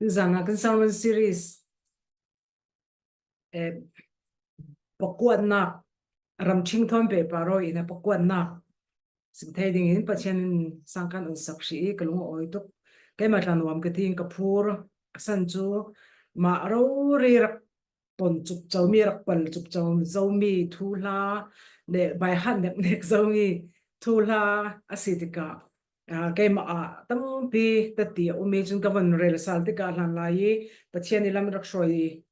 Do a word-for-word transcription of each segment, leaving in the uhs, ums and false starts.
Tuzana kan sermon series, eh, pakuatnak, ramṭhing thawn pehpar aw ina pakuatnak sim thei dingin Pathian in sangkan un sak hrih i ka lung a awi tuk. Keimah tla nuam ka ting ka phur, a san chu mah rori rak ton cupco mi, rak pal cupco zo mi thuhla le baihat nek nek zo mi thuhla a si tikah, ah, keimah ah tampi tati a um i cun ka von rel sal tikah hlan lai i Pathian i lam rak hruai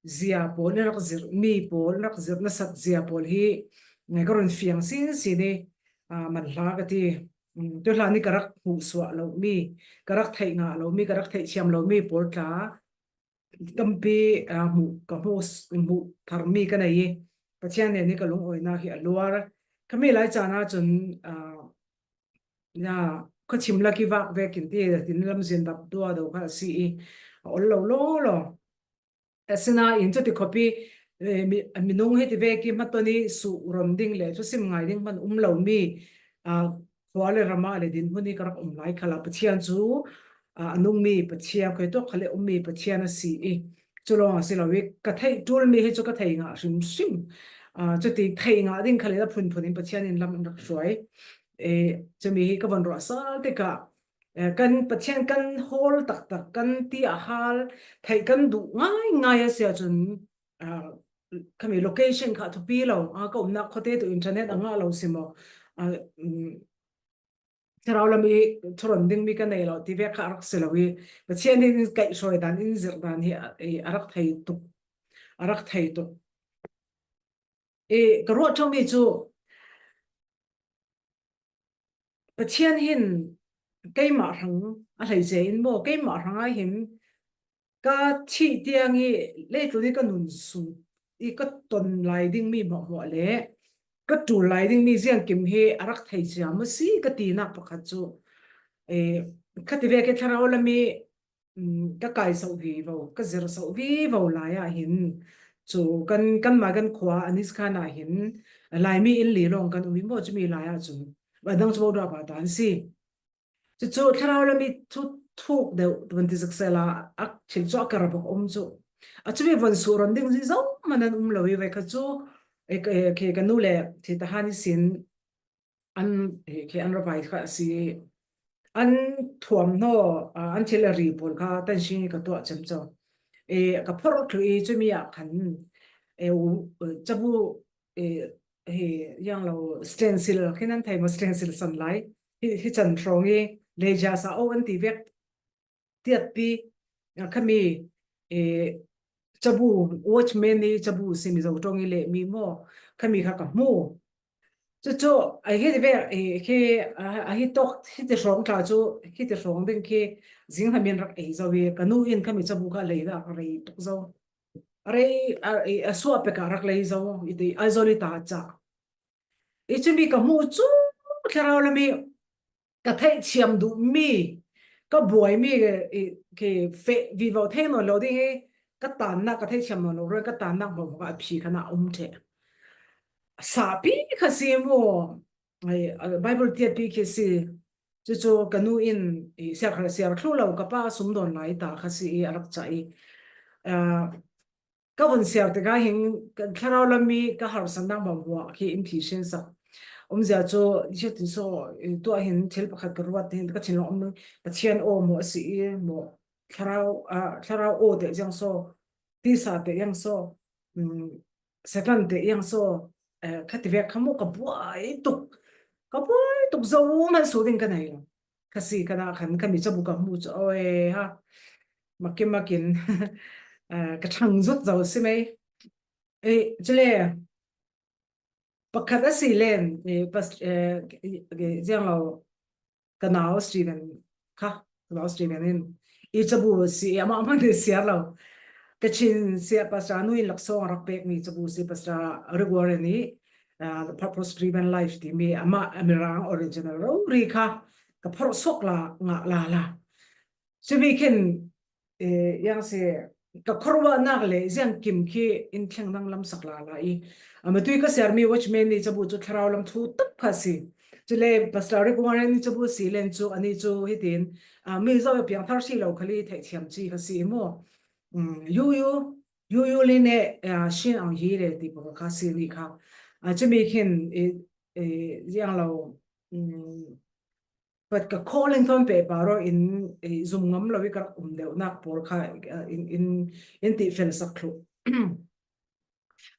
zia pawl, i rak zirh mi pawl, i rak zirh nasat zia pawl hi, eh, ka run fiang sinsin i, ah, manhla ka ti. Mm, tu hlan i ka rak hmuh suah lo mi, ka rak theih ngah lo mi, ka rak theih thiam lo mi pawl tla tampi, ah, hmuh, ka hmuh, hmuh thar mi ka nei i Pathian nen i ka lungawina hi a luar. Ka mi lai caan ah cun, ah, ya, khuachim lak i vak vekin ti, tin lamzin dap dua do kha a si i, a ol lo lo lo. Asinain cuti khawpi, eh, mi, minung hiti vek i hmaton i suh ron ding le thusim ngai ding hman um lo mi, ah, khua le ramah le dinhmun i ka rak um lai khalah Pathian cu, ah, a nungmi Pathian, khuaituak khal le ummi Pathian a si i, cu lawng a si lo i ka theih ṭul mi hi cu ka thei ngah hrimhrim. Ah, cuti thei ngah ding khal in a phunphun in Pathian in lam in rak hruai. Eh, cumi hi ka von ruah sal tikah, eh, kan Pathian kan hawl taktak, kan ti a hal, theih kan duh ngaingai a si ahcun, ah, khami location kha a thupi lo, ah, ka umnak khuate tu internet a ngah lo si maw? Ah, mm, thlarau lam i thuron ding mi ka nei lo ti vek kha a rak si lo i Pathian in kaihhruai dan, in zirh dan hi a, i a rak thei tuk, a rak thei tuk. I ka ruah ṭhami cu Pathian hin keimah hrang a hleice in maw, keimah hrang ah hin ka thih tiang i leitlun i ka nun sung i ka ton lai ding mi hmuahhmuah le ka ṭul lai ding mi ziangkim hi a rak thei ciam a si ka tinak pakhat cu, eh, khati vek i thlarau lam i, mm, ka kai sauh vivo, ka zir sauh vivo lai ah hin cu kan, kanmai kan khua a ni khan ah hin Laimi inn li lawng kan um i maw, cumi lai ah cun a dang cu Bodhaba ta an si. Cucu thlarau lam i thu thuk deuh tuan ti zaksela a thil cu a kar bak um cu. A cumi von suh ron ding zi zo man an um lo i vai kha cu, eh, ka, eh, ke ka nu le thitahan i sin an, eh, ke an ravai kha a si. An thuam hnaw, ah, an thil a ri pawl kha tan sing i ka tuah cem co. Eh, ka phorh thlu i cumi ah khan, eh, u, eh, cabu, eh, hi yang lo stencil, khi nan thei maw stencil san lai. Hi, hi can hrawng i leja sa o an ti vek tiatpi, ah, khami, eh, cabu, watchman i cabu simi zo ṭawng i lehmi maw, khami kha ka hmu. Cucu, a hi ve, eh, khi, a, a hi tawk, hiti hrawng tla cu, hiti hrawng ding khi zing hnamin rak ei zo i, ka nu in khami cabu kha lei dah ka rei tuk zo. A rei, a, a suah pek ah rak lei zo, i ti, Aizawl i ta ca. I cumi ka hmuh cu thlarau lam i ka theihthiam duhmi, ka buaimi, i, khi feh vivo thei nawn lo ding i ka tannak, ka theihthiam nawn lo ruang, ka tannak hmawhhmawh a phi khan a um ṭheh. Sapi kha si maw, ai, a, Bible tiatpi khi si. Cucu ka nu in, i, siar kha siar thlu lo, ka pa sum dawn lai ta kha si i a rak cah i, a, ka vun siar tikah hin ka thlarau lam i ka harsatnak hmawhhmawh khi in thi sin sak. Umzia cu, i si ti so, i, tuah hin thil pakhat ka ruat hin ka thinlung um, Pathian aw maw a si i maw, thlarau, ah, thlarau aw te ziang so, tisa te ziang so, um, Satan te ziang so, eh, khati vek kha maw ka buai tuk, ka buai tuk zo man su ding ka nei lo. Ka si ka dah khan ka mi cabu ka hmu cu, oi ha, makin makin, ah, ka ṭhang zut zo si mei. Eh, cule, pakhat a si len, eh, pas, eh, eh, ziang lo, ka nau Stephen kha, ka nau Stephen in, i cabu si, amah hmanh hi siar lo. Ka Chin siah Pastor nu in laksawng a rak pekmi cabu si Pastor Rick Warren i, ah, The Purpose Driven Life timi, amah a Mirang original rori kha, ka phorh suak la, ngah la la. Cumi khin, eh, yang si, ka khuaruahnak le ziangkim khi in thleng dang lamsak lala i. A matui ka siarmi watchman ni cabu cu thlarau lam thu tak kha si. Chule Pastor Rick Warren ni chabu si len chu ani chu hitin, a, mi zo piang thar si lo khali thei thiam chi kha si mo. Um, yu yu, yu yu le ne, a, shin ang hi le ti pa kha si ni kha. A, chumi khin, e, e, yang lo, um, but ka calling thon pe pa ro in, e, zum ngam lo i ka um deuh nak por kha, a, in, in, in ti fel sak thlu.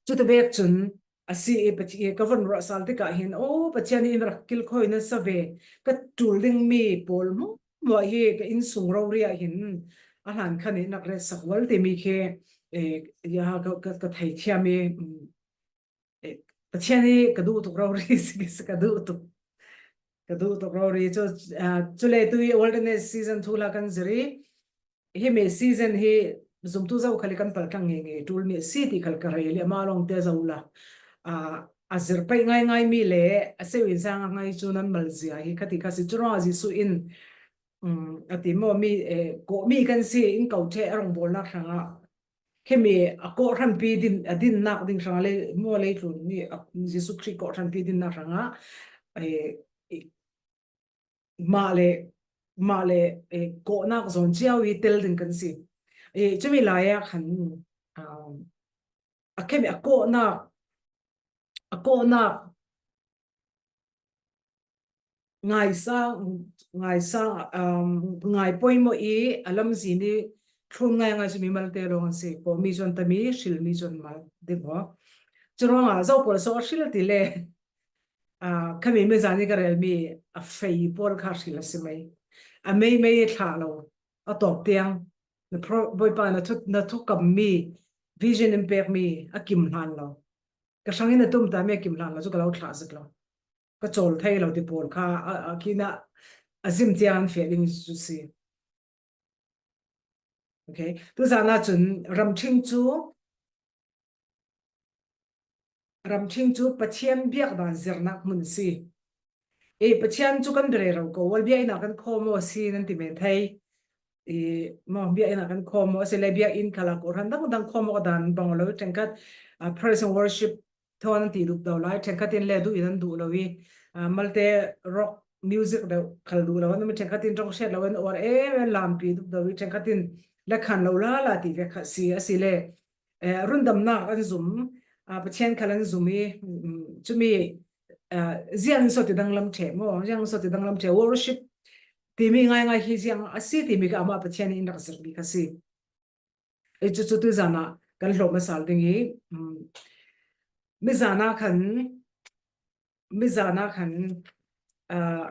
Chuti vek chun, a si e Pathian, ka von ruah sal tikah hin, o, Pathian hi in rak kilkhawi na sa ve, ka tul ding mi pawl mu, mu hi ka insung rori ah hin, a hlan khan in rak ret sak wal ti mi khi, e, ya, ka, ka, ka thei thiam i, um, e, Pathian hi ka duh tuk rori, si, si ka duh tuk. Ka duh tuk rori. Chu, a, chule tu i Wilderness Season two la kan zir i, hi mi season hi zumtu zo khali kan pal tlang nge nge, tul mi si ti khal ka rei le ma long te zo la. A, a zir pai ngai ngai mi le, a seu in sang ngai chu nan mal zia hi kha ti kha si chu ro a Jesu in, um, a ti mo mi, e, ko mi kan si in kau the a rong bol nak hrang a. Khemi a ko hran pi din, a din nak ding hrang le mo le tlun ni, a, Jesu Christ ko hran pi din nak hrang a. E, e, mah le, mah le, e, kawhnak zawn ciau i tel ding kan si. E, chumi lai ah khan, um, a khemi a kawhnak, a kawhnak ngaisang, ngaisang, um, ngai poimawh i a lamzin i thlun ngai ngai chu mimalte lawng an si. Kawh mi chuan tam i, hril mi chuan mal ding maw. Churuangah zo pawl saw a hril ti le. A, khami mi zani ka rel mi a fei pawl kha hril a si mai. A mei mei thlah lo, a tawp tiang, na pro-, Bawipa na thu, na thu kam mi, vision in pek mi, a kim hlan lo. Ka hrangin a tum ta mi a kim hlan lo, chu ka lo thlah zik lo. Ka chawl thei lo ti pawl kha, a, a kina, a zim tiang an feh ding chu si. Okay. Tu zana chun ramthing chu, ramthing chu Pathian biak dan zirnak hmun si. E, Pathian chu kan bere ro ko, wal biak ina kan khawm aw si nan ti men thei. E, mo biak ina kan khawm aw si le biak in khala ko ran dang dang khawm aw dan bang lo tengkat, a, praise and worship thawn an ti dup do lai, ṭhenkhatin le duh in an duh lo i, a, malte rock music deuh khal duh lo an um i, ṭhenkhatin ṭawng hriat lo an awr em em lampi dup do i, ṭhenkhatin le khan lo la la ti vek kha si a si le, e, rundamnak an zum, a, Pathian khal an zum i, um, chumi, a, ziang sawti danglam ṭhe maw, ziang sawti danglam ṭhe worship timi ngai ngai hi ziang a si timi kha amah Pathian in rak zirh bik a si. I chu chu tu zana kan hlawm a sal ding i, um, mi zana khan, mi zana khan, ah,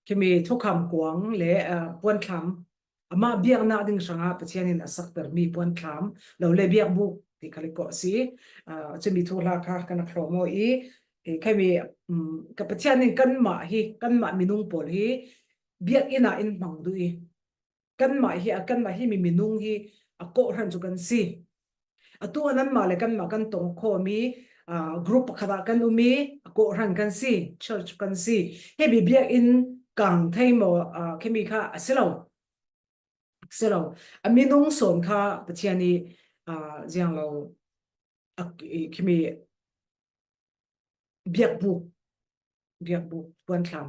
khimi thukham kuang le, ah, puanthlam, amah biakna ding hranga Pathian in a sakter mi puanthlam, lo le biakbuk ti khali ko si, ah, chumi thu hla kha kan a hlawm aw i, i khami, um, ka Pathian in kanmah hi, kanmah minung pawl hi biak ina in hmang duh i, kanmah hi, a kanmah hi mi minung hi a kawhhran chu kan si. A tu a nanmah le kanmah kan tawng khawm i, a, group pakhatah kan um i, a kawhhran kan si, church kan si. Hemi biak in kang thei maw, a, khemi kha a si lo. A si lo. A minung sawn kha Pathian i, a, ziang lo, a, i, khemi biakbuk, biakbuk, puanthlam,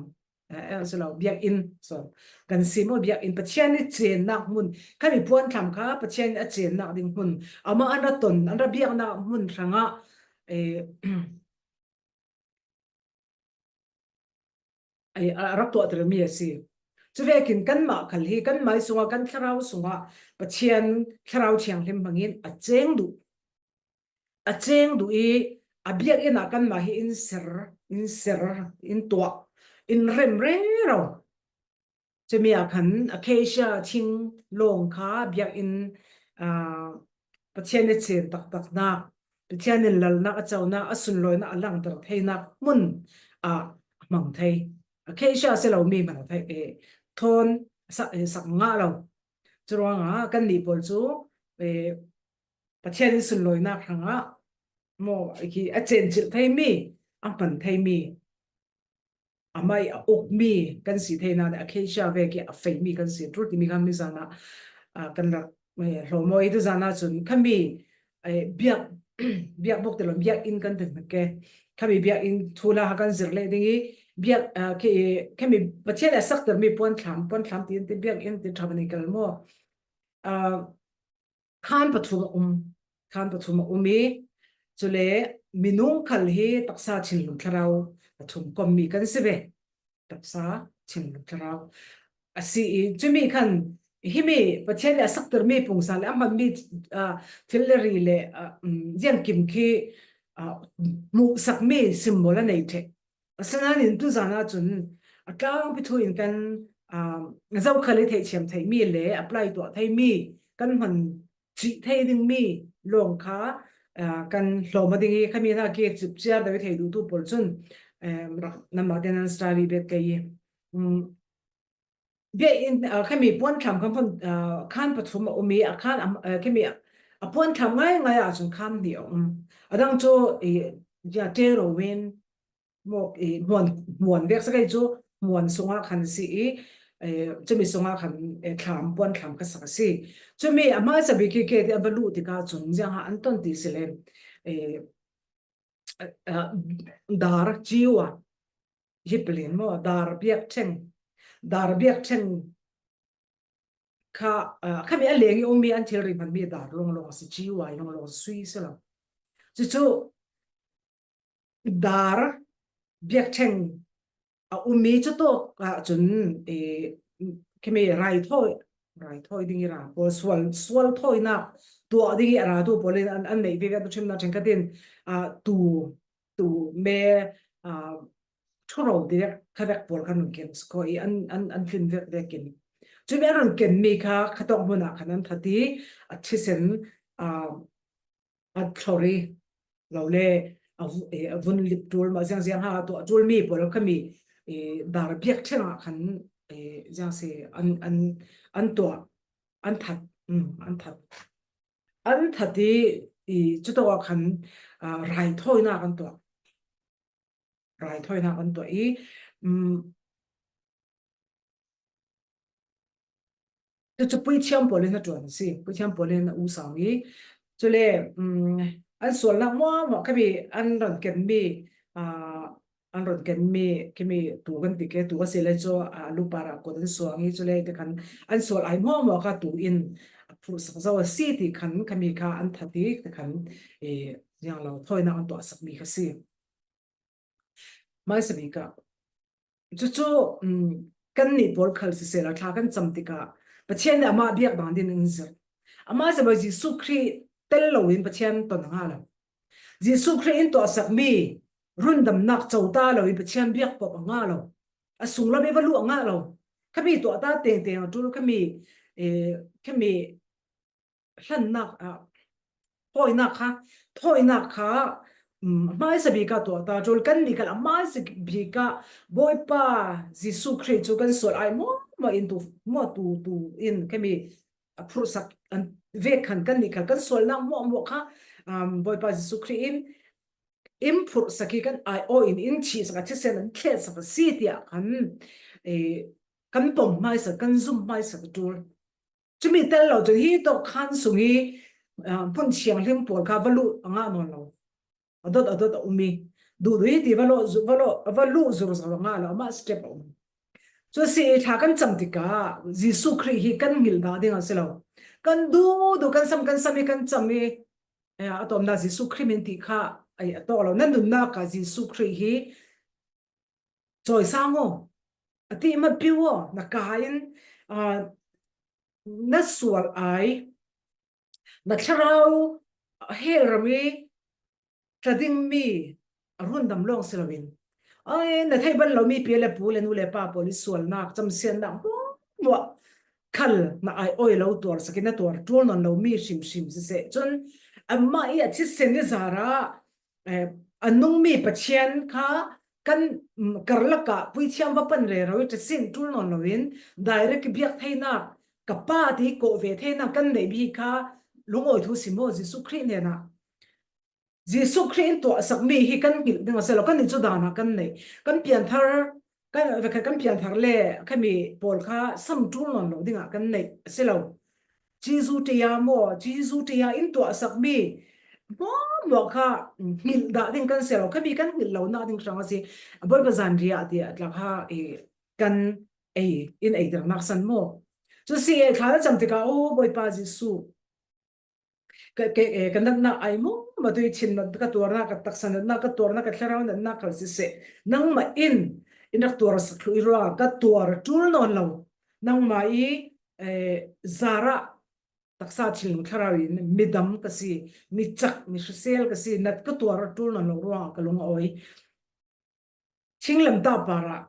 eh, eh, si lo, biak in, so, kan si maw biak in, Pathian i chennak hmun, khami puanthlam kha Pathian a chennak ding hmun, amah an ra ton, an ra biaknak hmun hrangah, eh, ai, a rak tuahter mi a si. Cuvekin kanmah khal hi, kanmai sungah, kan thlarau sungah Pathian Thlarau Thianghlim hmangin a cheng duh, a cheng duh i, a biak ina kanmah hi in ser, in ser, in tuah, in rem rero. Chumi ah khan acacia thing lawng kha biak in, ah, Pathian i chen taktaknak, Pathian in lalnak a conak, a sunlawinak a langter theinak hmun a hmang thei. Acacia si lo mi hmang thei, eh, thawn sak, eh, sak ngah lo. Churuangah kannih pawl chu, eh, Pathian in sunlawinak hrangah maw, khi a chencilh thei mi, a hman thei mi, amah i a uk mi kan si theina le acacia vek i a fei mi kan si tul timi kha mi zana, ah, kan rak, eh, hlawm aw i tu zana chun khami, eh, biak, biakbuk ti lo, biak in kan ti hnak ke. Khami biak in thu hla kan zir leh ding i, biak, ah, khi, khami Pathian a sakter mi puanthlam, puanthlam ti in ti biak in ti tabernacle maw. Ah, khan pathum a um, khan pathum a um i, chule minung khal hi taksa thinlung thlarau pathum kom mi kan si ve. Taksa thinlung thlarau a si i, chumi khan himi Pathian le a sakter mi pungsan le a hman mi, ah, thil le ri le, ah, um, ziangkim khi, ah, muhsak mi symbol a nei thei. Asinain in tuzana chun a tlangpi thu in kan, ah, zokhal i theihchiam thei mi le apply tuah thei mi kan hman chih thei ding mi lawng kha, ah, kan hlawm a ding i, khami hna khi chipchiar deuh i thei duhtu pawl chun, eh, rak nanmah te nan study bet kei i. Um, bia in, ah, khami puanthlam khan phun, ah, khan pathum a um i, a khan, ah, khami a, a puanthlam ngai ngai ah chun khan hnih a um. A dang chu, eh, ya, te ro win, maw, eh, hmuan, hmuan vek sak ei chu, hmuan sungah khan si i, eh, chumi sungah khan, eh, thlam, puanthlam kha sak a si. Chumi a hmaisa bik hi khi ti a va luh tikah chun ziang ha an ton ti si le, eh, eh, dar chiu a, hi pelin maw, dar biak theng, dar biak theng kha, ah, khami a leng i um mi an thil ri hman mi dar long long a si, chiu a long long a si, sui si lo. Chu chu, dar biak theng a um mi chu tawk ah chun, eh, khami raithawi, raithawi ding i ra, pawl sual, sual thawinak tuah ding i a ra tu pawl in an, an neih vive tu thimna ṭhenkhat in, ah, tu, tu me, ah, thuro direct kha vek pawl khan run ken si ko i an, an, an tlin vek vekin. Chumi an run ken mi kha khatawk hmunah khan an that i a thisen, ah, a thlori lo le, a vu-, eh, a vun lip tul mah ziang ziang ha, tuah tul mi pawl khami, eh, dar biak thengah khan, eh, ziang si an, an, an tuah, an that, um, an that. An that i, i chutawkah khan, ah, raithawinak an tuah. Raithawinak an tuah i, um, chu chu puithiam pawl in a ṭuan a si, puithiam pawl in a usang i. Chule, um, an sualnak hmuahhmuah khami an run ken mi, ah, an run ken mi, khami tu kan ti ke, tu a si le chu, ah, lu par ah kut an suang i, chule ti khan an sual ai hmuahhmuah kha tu in a phurhsak zo a si ti khan khami kha an that i ti khan, eh, ziang lo thawinak an tuahsak mi kha si. Hmaisa bik ah. Chu chu, um, kannih pawl khal siseh la thla kan cam tikah Pathian le amah biak bang din in zir. Amah zir Jesuh Khrih tel lo in Pathian ton a ngah lo. Jesuh Khrih in tuahsak mi rundamnak co ta lo in Pathian biak pop a ngah lo. A sunglam i va luh a ngah lo. Khami tuah ta tengteng a tul khami, eh, khami hlannak, ah, thawinak kha, thawinak kha, um, hmaisa bik ah tuah ta tul kannih khal a hmaisa bik ah Bawipa Jesuh Khrih chu kan sual ai hmuahhmuah in tu, hmuah tu, tu in khami a phurhsak an vek khan kannih khal kan sualnak hmuahhmuah kha, um, Bawipa Jesuh Khrih in in phurhsak i kan aiawh in, in thihsak a thisen an thletsak a si tiah khan, eh, kan pom hmaisa, kan zum hmaisa ka tul. Chumi tel lo cun hi tawk khan sung i, ah, hmun thianghlim pawl kha va luh a ngah nawn lo. A dot, a dot a um i. Duhduh hi ti va luh zu-, va luh, va luh zur zo a ngah lo, amah step a um. Cu si i thla kan cam tikah Jesuh Khrih hi kan ngilh dah ding a si lo. Kan duhduh kan sam, kan sam i kan cam i, eh, a tawpna Jesuh Khrih min ti kha, ai, a tawk lo. Nan nunnak ah Jesuh Khrih hi cawisang aw, a ti ma piu aw, na ka in, ah, na sual ai, na thlarau hel ram i tla ding mi a rundam lawng si loin, ai, na theih ban lo mi pi le pu le nu le pa pawl i sualnak, camsiatnak hmuahhmuah khal na aiawh i lo tuar sak i na tuar ṭul nawn lo mi hrimhrim siseh cun, amah i a thisen i zarah, eh, a nungmi Pathian kha kan, mm, karlak ah puithiam va pan rero i ṭha sin ṭul nawn loin direct i biak theinak, ka pa ti kawh ve theinak kan neih bik kha lungawi thu si maw Jesuh Khrih hnenah. Jesuh Khrih in tuahsak mi hi kan ngilh ding a si lo, kan nih cu dan ah kan neih. Kan pianthar, kan, kan pianthar le khami pawl kha sam ṭul nawn lo ding ah kan neih a si lo. Jesuh ṭia maw, Jesuh ṭia in tuahsak mi, hmuahhmuah kha hngilh dah ding kan si lo, khami kan hngilh lonak ding hrang a si. A Bawipa zanriah tiah tlak ha, eh, kan ei, in ei dirnak san maw? Cu si, eh, thla na cam tikah, aw, Bawipa Jesuh, ka, ka, eh, ka natnak ai maw, mah tu i thin nat ka tuarnak, ka taksa natnak ka tuarnak, ka thlarau natnak khal siseh, nangmah in in rak tuar sak thluh i ruangah ka tuar a ṭul nawn lo. Nangmah i, eh, zarah taksa thinlung thlarau in midam ka si, mi cak, mi hrisel ka si, nat ka tuar a ṭul nawn lo ruangah ka lung a awi. Thinglamtah parah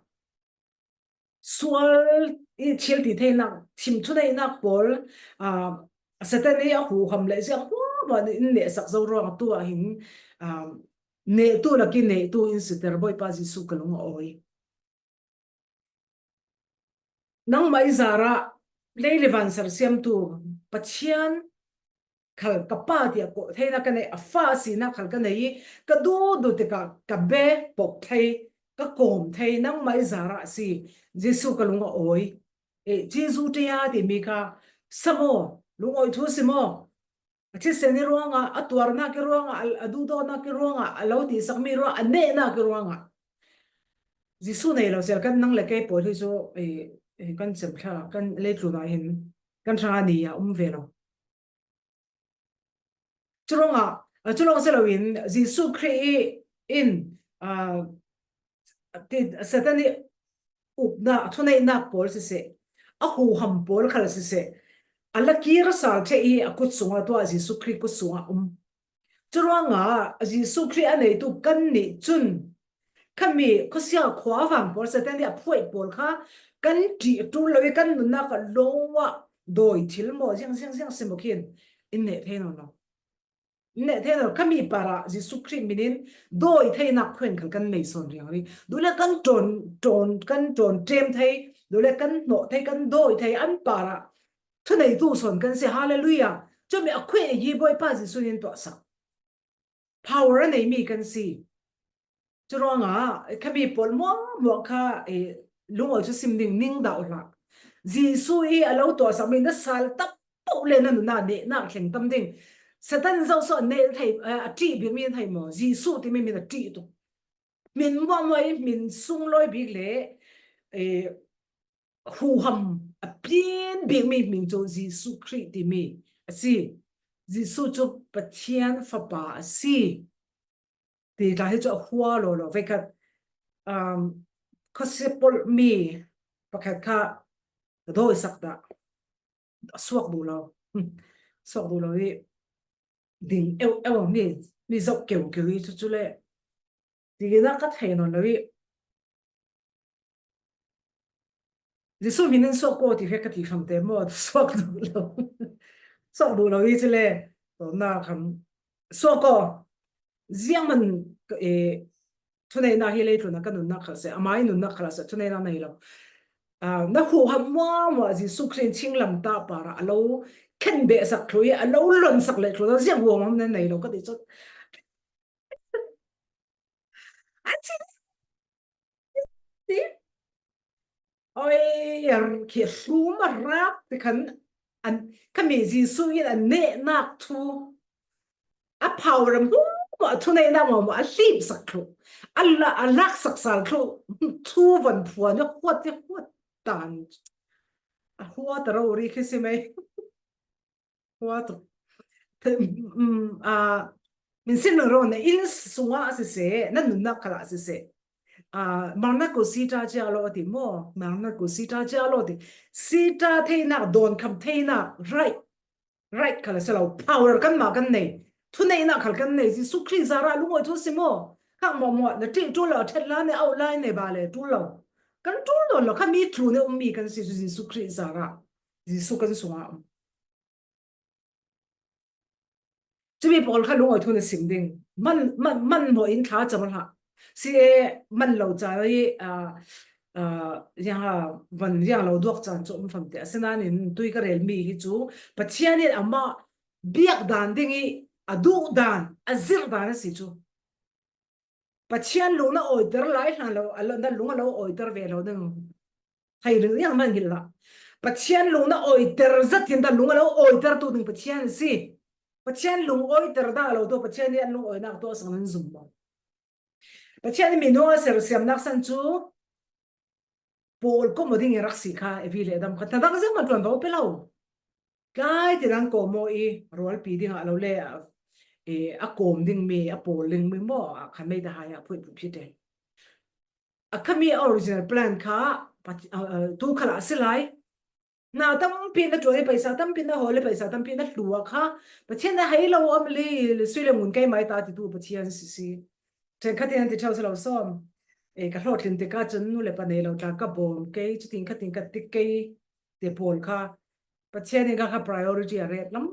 sual i thil ti theinak, thim thuneihnak pawl, aa, Satan i a huham le ziang hmuahhmuah in nehsak zo ruangah tu ah hin, aa, nehtu lak i nehtu in siter Bawipa Jesuh ka lung a awi. Nangmah i zarah lei le van sersiamtu Pathian khal ka pa tiah kawh theinak ka nei, a fa sinak khal ka nei i, ka duhduh tikah ka be pop thei, ka kawm thei, nangmah i zarah a si, Jesuh ka lung a awi. Eh, Jesuh ṭia timi kha sa maw, lungawi thu si maw? A thisen i ruangah, a tuarnak i ruangah, a, a duhdawtnak i ruangah, a lo tihsakmi ruangah, a nehnak i ruangah. Jesuh nei lo sel kan nang le kei pawl hi cu, eh, eh, kan cem thla, kan leitlun ah hin kan hrang a ni a um ve lo. Curuangah, a, culawng si loin Jesuh Khrih i in, a, ti, Satan i upna, a thuneihnak pawl siseh, a huham pawl khal siseh, a lakir sal ṭheh i a kut sungah tuah, Jesuh Khrih kut sungah um. Curuangah Jesuh Khrih a neitu kannih cun khami khuasia khuavang pawl, Satan i a phuaih pawl kha kan ṭih a ṭul lo i kan nunnak ah lawng ah dawi thil maw, ziang, ziang, ziang si maw khin in neh thei nawn lo. Neh thei lo, khami parah Jesuh Khrih min in dawi theinak khuan khal kan nei sawn riang rih. Dule kan ṭawn, ṭawn, kan ṭawn ṭem thei, dule kan hnawh thei, kan dawi thei, an parah thuneitu sawn kan si. Hallelujah. Cumi a khuih hi Bawipa Jesuh in tuahsak power a neimi kan si. Curuangah khami pawl hmuahhmuah kha, eh, lungawi cu sim ding, ning dah u hlah. Jesuh i a lo tuahsakmi na sal tam poh le na nunah nehnak thleng tam ding. Satan zoh sawh neh thei, eh, a ṭih bikmi na thei maw? Jesuh timi min a ṭih tuk. Min hmuahhmuah i min sunglawi bik le, eh, huham a pian bikmi hming cu Jesuh Khrih timi a si. Jesuh cu Pathian Fapa a si ti tla hi cu a hua lawlaw. Veikhat, um, khuasia polh mi pakhat kha a dawisak dah, a suak duh lo. Hmm. Suak duh lo i ding eu eu mi, mi zoh keu keu i cucu le. Ti nak ka thei nawn lo i. Jesuh min in suak ko ti ve ka ti fam te maw, suak duh lo. Suak duh lo i cu le. To na kham suak ko. Ziang man, eh, thuneihnak hi leitlun ah ka nunnak khal seh, amah i nunnak khal ah seh, thuneihnak nei lo. Ah, na huham hmuahhmuah Jesuh Khrih in thinglamtah parah a lo khenbehsak thluh i, a lo lonsak leh thluh, ziang huham na nei lo ka ti cu. A ci ti. Oi, a khi hlum a rak ti khan an, khami Jesuh in a nehnak thu, a power hmuahhmuah, a thuneihnak hmuahhmuah a hlimsak thluh, a la, a laksak sal thluh, thu van phuan i huat i huat dan. A huat a rori khi si mai. Hua tuk. Te, mm, ah, min sin lo ro na inn sungah a siseh, na nunnak khal ah a siseh. Ah, marnak ko sita cia lo a ti maw? Marnak ko sita cia lo a ti. Sita theinak, dawnkham theinak, right. Right khal a si lo. Power kanmah kan nei. Thuneihnak khal kan nei. Jesuh Khrih zarah lungawi thu si maw? Khak mawhmawh, na ṭih ṭul lo, a ṭhat la ne, auh lai ne, ba le, ṭul lo. Kan ṭul nawn lo, khami tlun i ummi kan si cu Jesuh Khrih zarah. Jesuh kan sungah um. Cumi pawl kha lungawi thu na sim ding. Man, man, man mawh in thla cam hlah. Si e man lo ca i, ah, ah, ziang a van ziang lo duak caan cu um fam te. Asinain tui ka relmi hi cu Pathian in amah biak dan ding i a duh dan, a zirh dan a si cu. Pathian lung na awiter lai hlan lo, a lo, na lung a lo awiter ve lo ding. Thei ringring man hil la. Pathian lung na awiter zat in na lung a lo awiter tu ding Pathian a si. Pathian lungawiter dah lo tu, Pathian nih an lungawinak tuahsak nan zum maw? Pathian nih minu a sersiamnak san cu pawl kawm aw ding i rak si kha, evi le dam kha, tadang ziang man tuan vo pe lo. Tlai tinan kawm aw i rualpi ding ah lo le, a, e, a kawm ding mi, a pawl ding mi maw, a khan mei ta hai a phuih phuh phit e. A kha mi original plan kha, Pathi-, a, a, tu khalah a si lai. Na tampi na tuan i paisa tampi na hawl i paisa tampi na hluak kha, Pathian na hei lo om li, sui le ngun kei mai ta ti tu Pathian si si. Ṭhenkhat in an ti ṭheu si lo sawm. E, ka hlawhtlin tikah cun nu le pa nei lo tla ka bawm kei, cutin khatin ka ti kei, ti pawl kha Pathian in kha kha priority a ret lam,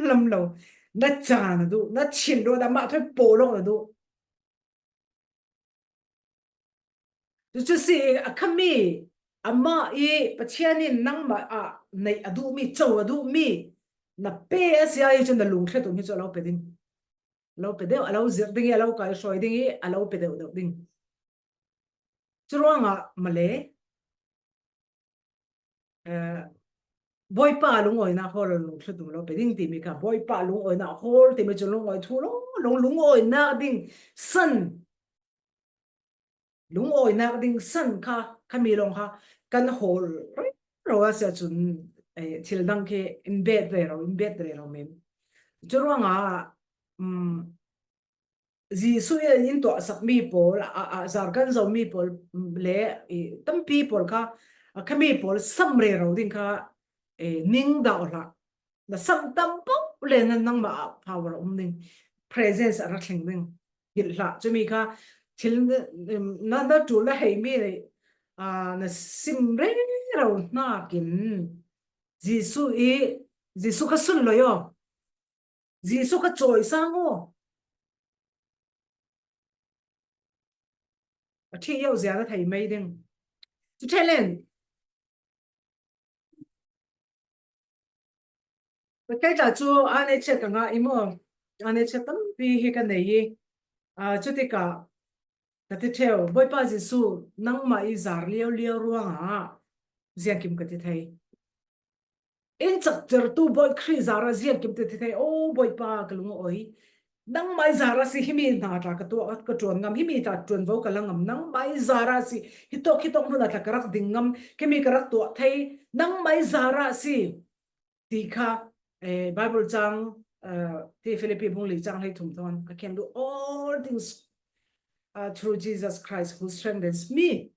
lam lo. Na caan a duh, na thinlung a mah thoi pawl awk na duh. Cucu si a khami, amah i Pathian in nangmah ah neih a duhmi, co a duhmi, na pe a si ah hi cun na lungthlet um hi cu a lo pe ding. A lo pe deuh, a lo zirh ding i, a lo kaihruai ding i, a lo pe deuh deuh ding. Curuangah male, eh, Bawipa lungawinak hawl lungthlet um lo pe ding timi kha, Bawipa lungawinak hawl timi cu lungawi thu lo, lung, lungawinak ding san, lungawinak ding san kha, khami lawng kha kan hawl rero a si ahcun, eh, thil dang khi in bet rero, in bet rero men. Curuangah, um, Jesuh in tuahsakmi pawl, a, a, zar kan zomi pawl le i tampi pawl kha, a, khami pawl sam rero ding kha, e, ning dah hlah. Na sam tam paoh le nan nangmah ah power a um ding, presence a rak thleng ding. Hilh hlah. Cumi kha thil na, na, na ṭul na heimi, a, na sim rero hnakin Jesuh i, Jesuh kha sunlawih aw. Jesuh kha cawisang aw. A ṭhi io zia na thei mei ding. Cu ṭhelen, ka kei tla cu aa neih chiat ka ngah i maw? Aa neih chiat tampi hi ka nei i, aa, cutikah ka ti ṭheu, Bawipa Jesuh, nangmah i zar liau liau ruangah ziangkim ka ti thei. In caktertu Bawi Khrih zarah ziangkim ti thei, o Bawipa, ka lung a awi. Nangmah i zarah si himi hna tla ka tuah, ka ṭuan ngam, himi tla ṭuanvo ka la ngam, nangmah i zarah si hitawk, hitawk hmun ah tla ka rak ding ngam, khimi ka rak tuah thei, nangmah i zarah si ti kha, eh, Bible cang, eh, ti Filipi bung li cang hlei thum thawn, I can do all things, uh, through Jesus Christ who strengthens me.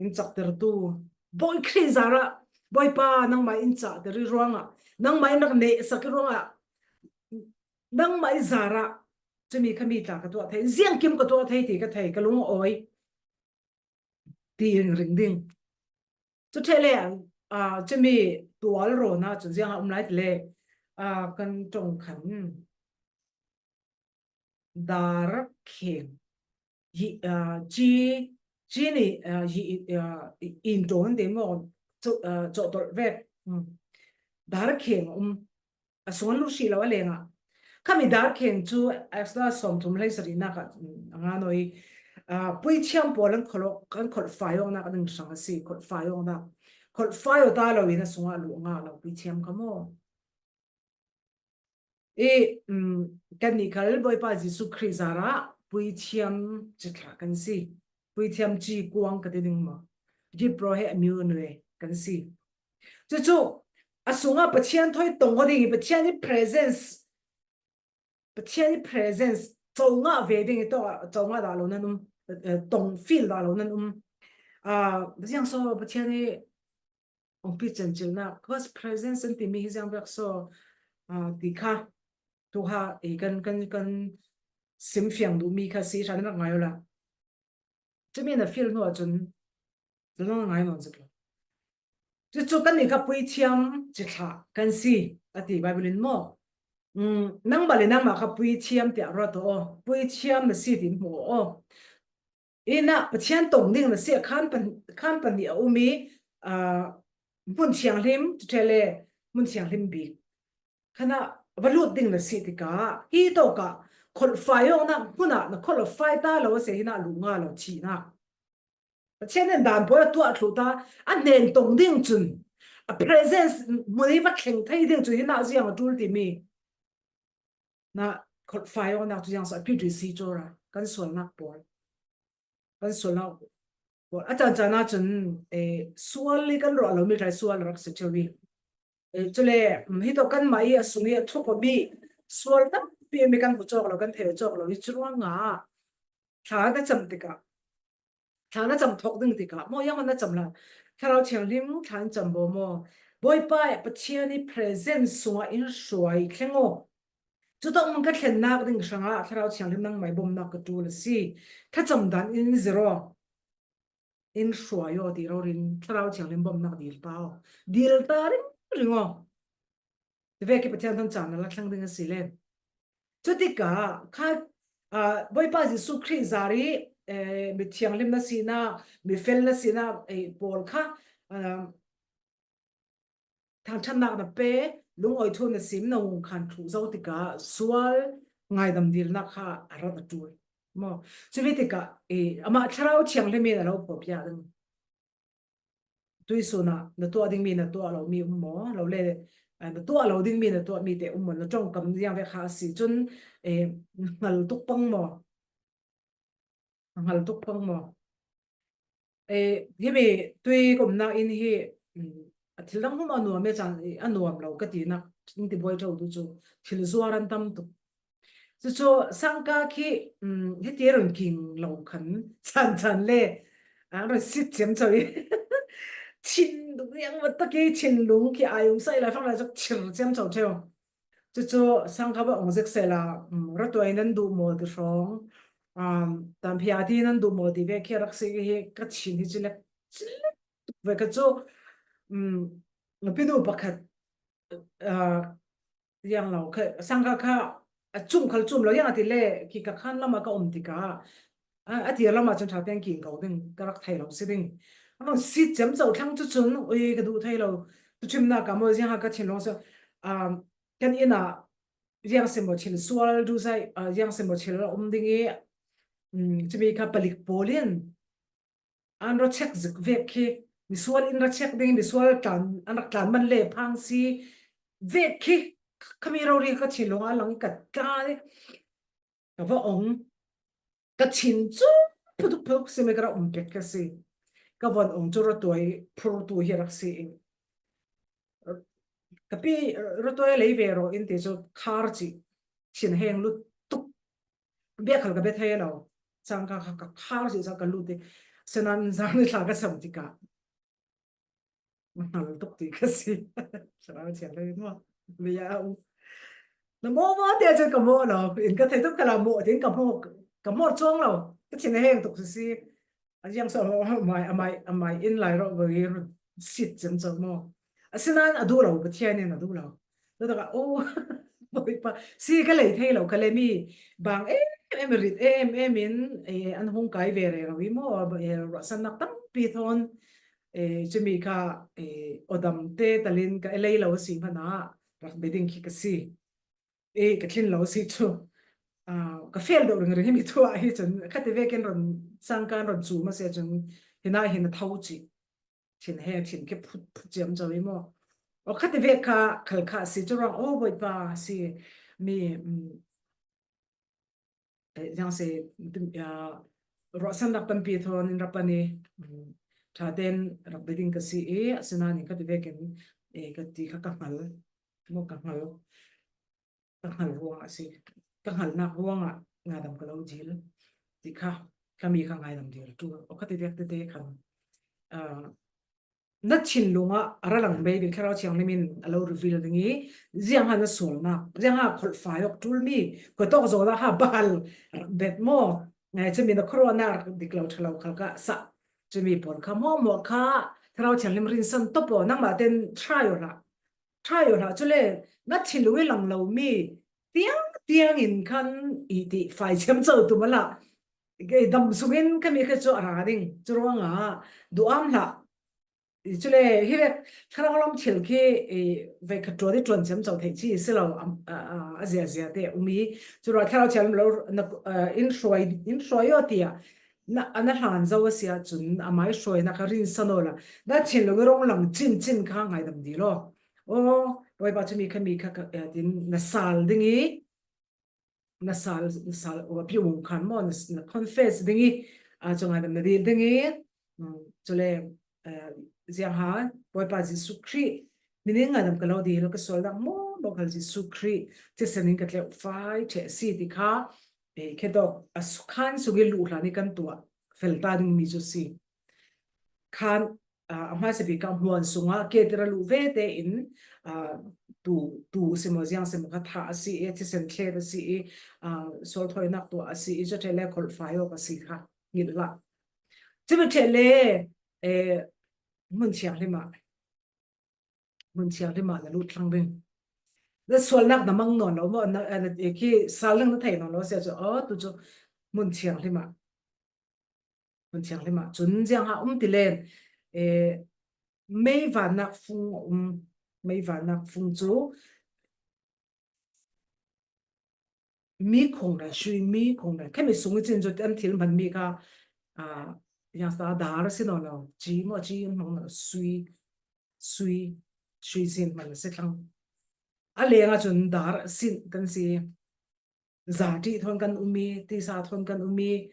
In caktertu Bawi Khrih zarah, Bawipa, nangmah in cahter i ruangah, nangmah in rak nehsak i ruangah, nangmah i zarah cumi khami tla ka tuah thei, ziangkim ka tuah thei ti ka thei, ka lung a awi ti ringring ding. Cu ṭheh le, aa, cumi tual rawn ah cun ziang a um lai ti le, aa, kan ṭong khan. Dar kheng hi, aa, ci, ci ni, aa, hi, aa, in ṭawn te maw, cawh, aa, cawhtolh vek. Hmm. Dar kheng a um, a sung an luh hrih lo a lengah. Khami dar kheng cu Exodus sawmthum hleisarihnak ah, hmm, a ngan aw i, aa, puithiam pawl an kholh, an kholh fai awknak a ding hrang a si, kholh fai awknak. Kholh fai aw ta lo in a sungah luh a ngah lo puithiam kha maw? I, um, kannih khal Bawipa Jesuh Khrih zarah puithiam cithlah kan si. Puithiam ci kuang ka ti ding maw? Hebrew he a miunwe kan si. Cucu, a sungah Pathian thawi tong aw ding i Pathian i presence, Pathian i presence co ngah ve ding i tawh, co ngah dah lo nan um, eh, tong feel dah lo nan um. Ah, ziang so Pathian i Umpi cancilnak, God's presence an timi hi ziang bek so, ah, ti kha, tu kha, i kan, kan, kan simfiang duhmi kha si hran rak ngai awla. Cumi na feel hnu ahcun, zalong ngai nawn zet lo. Cucu kannih kha puithiam cithlah kan si, a ti Bible in maw? Mm, nangmah le nangmah kha puithiam tiah ruat aw, puithiam na si ti hmuh aw. Inah Pathian tong ding na si ah khan pan-, khan pahnih a um i, aa, hmun thianghlim, cuṭheh le hmun thianghlim bik khanah va lut ding na si tikah, hi tawkah kholhfai awknak hmunah na kholhfai ta lo a si hinah luh nga lo thihnak. Pathian in dan pawl a tuah thluh ta, a hnen tong ding cun, a presence hmun i va thleng thei ding cun hinah ziang a ṭul timi. na kholhfai awknak cu ziang so a pi tui si cawra kan sualnak pawl. Kan sualnak pawl. A caan caan ah cun, eh, sual i kan ruah lomi tlai sual a rak si ṭheu i. Eh, cule, mm, hi tawh kanmah i a sung i a thuk awmi sual tampi mi kan hmu cawk lo, kan thei cawk lo i curuangah thla na cam tikah, thla na cam thawk ding tikah, maw, ziang na cam lai. Thlarau Thianghlim thla in cam baw maw? Bawipa eh Pathian i presence sungah in hruai thleng aw. Cutawk man ka thlennak ding hrangah Thlarau Thianghlim nangmai bawmhnak ka ṭul a si. Thlacam dan in zir aw. In hruai aw ti rori in Thlarau Thianghlim bawmhnak dil ta aw. Dil ta ringring aw. Tivek i Pathian thawn caan a la thlang ding a si le. Cutikah kha, ah, Bawipa Jesuh Khrih zari, eh, mi thianghlim na sina, mi fel na sina, eh, pawl kha, ah, thangṭhatnak na pe, lungawi thu na sim, na hung khan thluh zo tikah sual ngaidam dilnak kha a rat a ṭul. Maw? Cumi tikah, eh, amah Thlarau Thianghlim in a lo phuahpiak ding. Tuisun ah na tuah dingmi na tuah lomi um maw? Lo le, eh, na tuah lo dingmi na tuahmi te um maw? Na ṭongkam ziang ve kha a si cun, eh, hngal tuk pang maw? Hngal tuk pang maw? Eh, himi tui ka umnak inn hi, mm, a thil dang hmuh a nuam e cang, a nuam lo ka tinak in ti buai ṭheutu cu thil zuar an tam tuk. Cucu sangka khi, um, hiti a run king lo khan caan caan le, a run sit ciamco i. Thin duk ziang vat tak i thinlung khi aa um sa i lai fang lai cu thir ciamco ṭheu. Cucu sangka va ong zek sehla, um, ratuai nan duh maw ti hrawng, um, tamphia ti nan duh maw ti ve khi a rak si hi ka thin hi cilek, cilek tuk ve ka cu, um, pinu pakhat, uh, ziang lo, kha, sangka kha a cum khal cum lo, ziang a ti le, khi ka khan lamah ka um tikah, a, a tir lamah cun ṭha tiang king ko ding, ka rak thei lo si ding. A run sit ciamco thlang cu cun, ui, ka duh thei lo. Tuṭhimnak ka maw, ziang a ka thinlung si, um, kan inn ah ziang si maw thil sual duhzai, ah, ziang si maw thil a um ding i, um, cumi kha palik pawl in, an rak check zik vek khi, misual in rak check ding, misual tlan, an rak tlan man le phang si vek khi, khami rori ka thinlung a lang i ka tla i ka va ong, ka thin cu phutuk phutuk si mi ka rak um pek ka si. Ka von ong cu ratuai phurtu hi rak si i. Ka pi ratuai lei ve rawh in ti cu khar cih thin heng lut tuk. Bia khal ka bia thei lo. Cangka kha ka khar si sa ka lut i. Sinan zang ni thla ka sam tikah. Hngal tuk ti ka si. Thlarau thiang lo i maw? Bia a um. Na maw maw tia cun ka maw lo. In ka thei tuk ka la maw tin ka maw, ka maw cuang lo. Ka thin a heng tuk si si. A ziang so amai, amai, amai in lai rawh ve i run sit ciamco maw? Asinan a duh lo, Pathian in a duh lo. Tutakah, oh, Bawipa, si ka lei thei lo, ka le mi bang em em, rit em em in, eh, an hung kai ve rero i maw, eh, ruahsannak tampi thawn, eh, cumi kha, eh, aw dam te talin ka lei lo a si hmanah rak bia ding khi ka si. Eh, ka thlin lo si cu, ah, ka fel deuh ringring himi thu ah hi cun, khati vekin run, sangka run cu ma si cun, hinah hin a tho cih. Thin he, thin khi phut, phut ciamco i maw? Aw, khati vek kha, khal kha si cu ruang, oh, Bawipa si, mi, um, eh, ziang si, ah, ruahsannak tampi thawn in rak pan i, um, ṭha tein rak bia ding ka si i, asinan in khati vekin, eh, ka ti kha ka hngal, maw ka hngal. Ka hngal ruangah a si. Ka hngalnak ruangah ngaidam ka lo dil. Ti kha, ka mi kha ngaidam dil tu. Aw khati vek tete khan, ah, na thinlung ah a ra lang bei ding Thlarau Thianghlim in a lo reveal ding i, ziang ha na sualnak, ziang ha kholhfai awk ṭulmi, khuatawk zawh dah ha bahal rak bet maw? Ngai cumi na khuaruahnak rak dik lo ṭha lo khal ka sa. Cumi pawl kha maw maw kha Thlarau Thianghlim rinsan tawp aw, nangmah ten try aw hlah. Try aw hlah, cule na thinlung i lang lomi tiang tiang in khan i ti fai ciamco tu maw lah. Kei dam sungin khami kha cu a ra ding. Curuangah duam hlah. Cule hi vek Thlarau lam thil khi, eh, vei kha ṭuan i ṭuan ciamco theih ci si lo, am, a, a, a ziazia te um i. Curuah Thlarau Thianghlim lo, na, eh, in hruai, in hruai aw tiah na, a na hlan zo a si ahcun amai hruainak kha rinsan aw la. Na thinlung i rung lang cincin kha ngaidam dih law. Aw, Bawipa cumi kha mi kha ka, eh, tin na sal ding i, na sal, na sal, o, pi wong khan maw, na, na confess ding i, a, chunga na dil ding i, mm, chule, eh, ziang ha, Bawipa Jesu Khrih, min in ngaidam ka lo dil, ka sual dak maw, maw kal Jesu Khrih, thisen in ka tleu fai, che si ti kha, eh, khe dok, a su khan su gi lu hlan i kan tuah, fel ta ding mi chu si. Khan, ah, a hmaisa bik ah hmuan sungah ke tira luh ve tein, ah, tu, tu simaw ziang simaw kha thah a si i, thisen thlet a si i, ah, sual thawinak tuah a si i, cu ṭheh le kholh fai awk a si kha ngilh lah. Cumi ṭheh le, eh, hmun thianghlim ah, hmun thianghlim ah na lut thlang ding. Na sualnak na mang nawn lo maw, na, na, eh, khi sal ding na thei nawn lo a si cu, aw, tu cu hmun thianghlim ah, hmun thianghlim ah cun ziang ha um ti len, eh, meivannak fung a um, meivannak fung cu mi khong le sui, mi khong le khami sung i cin cu an thil hman mi kha, ah, yang sa dar a si nawn lo, ci maw, ci an hmang lo, sui, sui, sui sin hman a si thlang. A leng ah cun dar a sin kan si. Za ṭih thawn kan um i, tisa thawn kan um i,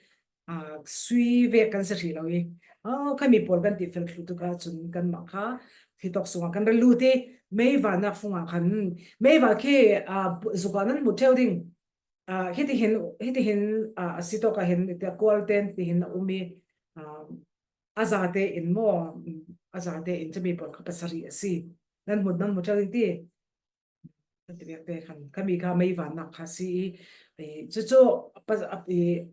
aa, sui vek kan si hrih lo i, aa, khami pawl kan ti fel thlu tuk ahcun kanmah kha hi tawk sungah kan ral lut i, meivannak fungah khan, meivan khi, aa, zuk ah nan hmu ṭheu ding, aa, hitihin, hitihin, aa, a si tawk ah hin, tia kual ten tihin a um i, aa, a zate in maw, a zate in cumi pawl kha pasarih a si. Nan hmu, nan hmu ṭheu ding ti. Kan ti vek te khan, khami kha meivannak kha si i, i, cucu pa, a, i,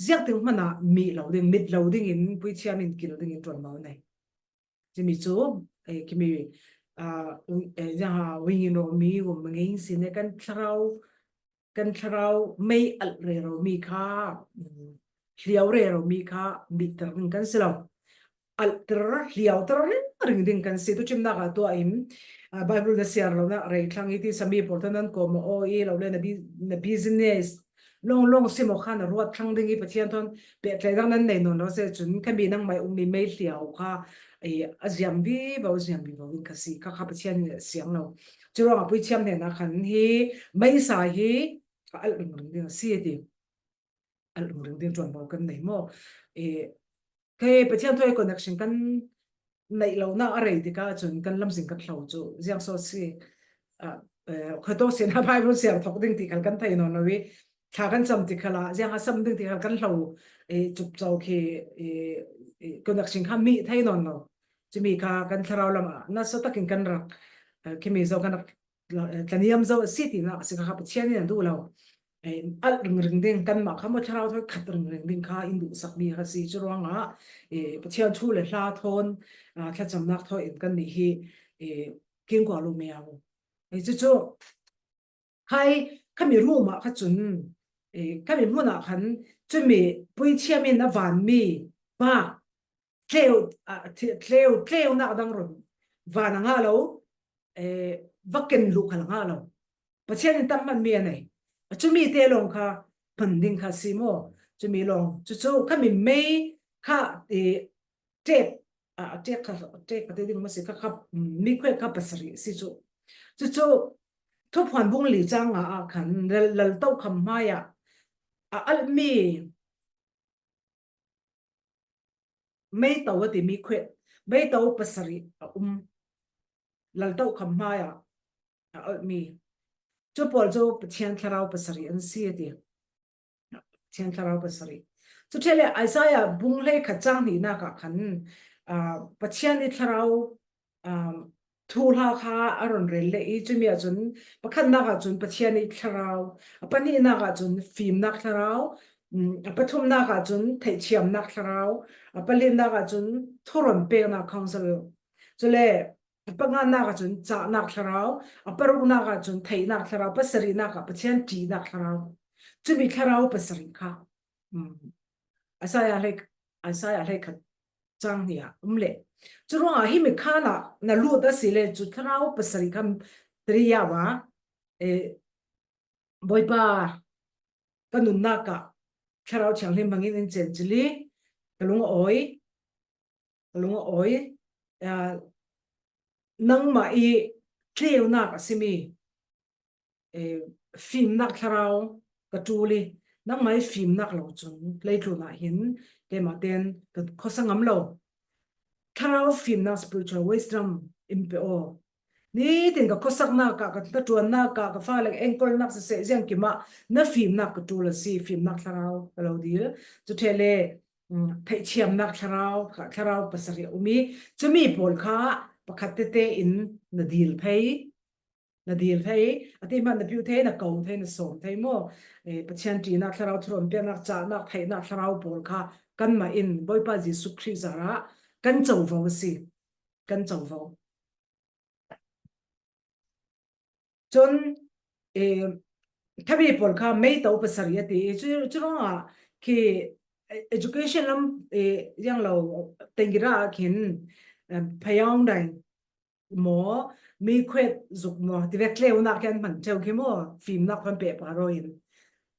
ziak ding hmanh ah mih lo ding, mit lo ding in, puithiam in kil ding in ṭuanvo nei. Cumi cu, eh, khimi, ah, u-, eh, ziang ha, wingin rawmi, um, ngei in si ne kan thlarau, kan thlarau mei alh rero mi kha, um, hliau rero mi kha mihter ding kan si lo. Alhter, hliauter ringring ding kan si. Tuṭhimnak ah tuah in, ah, Bible na siar lo na rei thlang i ti sami pawl thawn nan kawm aw i lo le na bi-, na business lawng lawng si maw kha na ruat thlang ding i Pathian thawn pehtlai dang nan nei nawn lo se cun khami nangmai ummi mei hliau kha, eh, a ziam vivo, ziam vivo ding kha si. Kha kha Pathian in a siang lo. Curuangah puithiam hnenah khan hi meisa hi ka alh ringring ding a si a ti. Alh ringring ding ṭuanvo kan nei maw? Eh, kei Pathian thawi connection kan neih lo na a rei tikah cun kan lamzin kan hlo cu ziang so si, ah, eh, khuato sin ah Bible siar thok ding ti khal kan thei nawn lo i, thla kan cam ti khal ah ziang a sam ding ti khal kan hlo, eh, cupco khi, eh, eh, connection kha mih thei nawn lo. Cumi kha kan thlarau lam ah nasa takin kan rak, eh, khimi zo kan rak tla-, tlaniam zo a si tinak a si kha, kha Pathian in a duh lo. Eh, alh ringring ding, kanmah kha maw thlarau thawi khat ringring ding kha in duhsak mi kha si. Curuangah, eh, Pathian thu le hla thawn, ah, thlacamnak thawi in kan nih hi, eh, kingkual u mia u. Eh, cucu, khai, khami rum ah kha cun, eh, khami hmun ah khan cumi puithiam in a vanmi pa tleu, ah, thi-, tleu, tleunak dang run van a ngah lo, eh, va ken luh khal a ngah lo. Pathian in tam hmanmi a nei. A cumi te lawng kha hman ding kha si maw? Cumi lawng. Cucu khami mei kha, eh, ṭek, ah, ṭek kha, ṭek kha te ding maw si kha, kha, mm, mikhuet kha pasarih si cu. Cucu Thuphuan bung li cang nga ah khan lal, lal tokham hmai ah a alhmi meito a ti mikhuet, meito pasarih a um. Lal tokham hmai ah a alhmi cu pawl cu Pathian thlarau pasarih an si a ti. Pathian thlarau pasarih. Cu ṭheh le Isaiah bung hleikhat cang hnihnak ah khan, ah, Pathian i thlarau, ah, thuhla kha a run rel le i, cumi ah cun pakhatnak ah cun Pathian i thlarau, a pahnihnak ah cun fimnak thlarau, um, a pathumnak ah cun theihthiamnak thlarau, a palinak ah cun thurun peknak counsel, cule a panganak ah cun cahnak thlarau, a paruknak ah cun theihnak thlarau, pasarihnak ah Pathian ṭihnak thlarau. Cumi thlarau pasarih kha, um, Isaiah hlei, Isaiah hleikhat cang hnih ah um le. Curuangah himi khan ah na lut a si le cu thlarau pasarih kha tiriau ah, eh, Bawipa, ka nunnak ah thlarau thianghlim hmangin in cen cili, ka lung a awi, ka lung a awi, ah, nangmah i tleunak a simi, eh, fimnak thlarau, ka ṭul i, nangmah i fimnak lo cun leitlunah hin keimah tein ka khuasa ngam lo. Thlarau fimnak, spiritual wisdom in pe aw. Nitin ka khuasaknak ah, ka hnaṭuannak ah, ka fale ka enkolnak siseh, ziangkim ah na fimnak ka ṭul a si, fimnak thlarau ka lo dil. Cu ṭheh le, um, theihthiamnak thlarau, ka thlarau pasarih a um i, cumi pawl kha pakhat tete in na dil thei, na dil thei, a ti hmanh na piu thei, na ko thei, na sawm thei maw? Eh, Pathian ṭihnak thlarau, thurawn piaknak, cahnak, theihnak thlarau pawl kha kanmah in Bawipa Jesuh Khrih zarah kan covo a si, kan covo. Cun, eh, khami pawl kha meito pasarih a ti i, cu, cu ruangah khi, eh, education lam, eh, ziang lo, tengkira ah khin, eh, phayaung dai maw, mi khuet zuk maw, tivek tleunak khi an hman ṭheu khi maw, fimnak khuan pehpar aw in.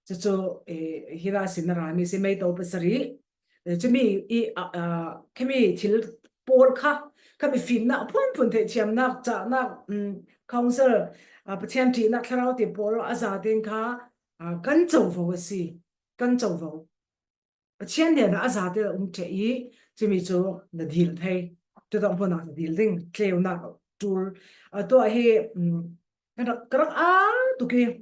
Cucu, eh, hira sin na rami si, meito pasarih. Eh, cumi i, a, a, khami thil pawl kha, khami fimnak phunphun, theihthiamnak, cahnak, um, counsel, a, Pathian ṭihnak thlarau ti pawl a za tein kha, a, kan covo a si, kan covo. Pathian hnenah a zate a um ṭheh i, cumi cu na dil thei. Cutak hmunah na dil ding, tleunak ṭul. A, tuah hi, um, ka rak, ka rak aa tuk i,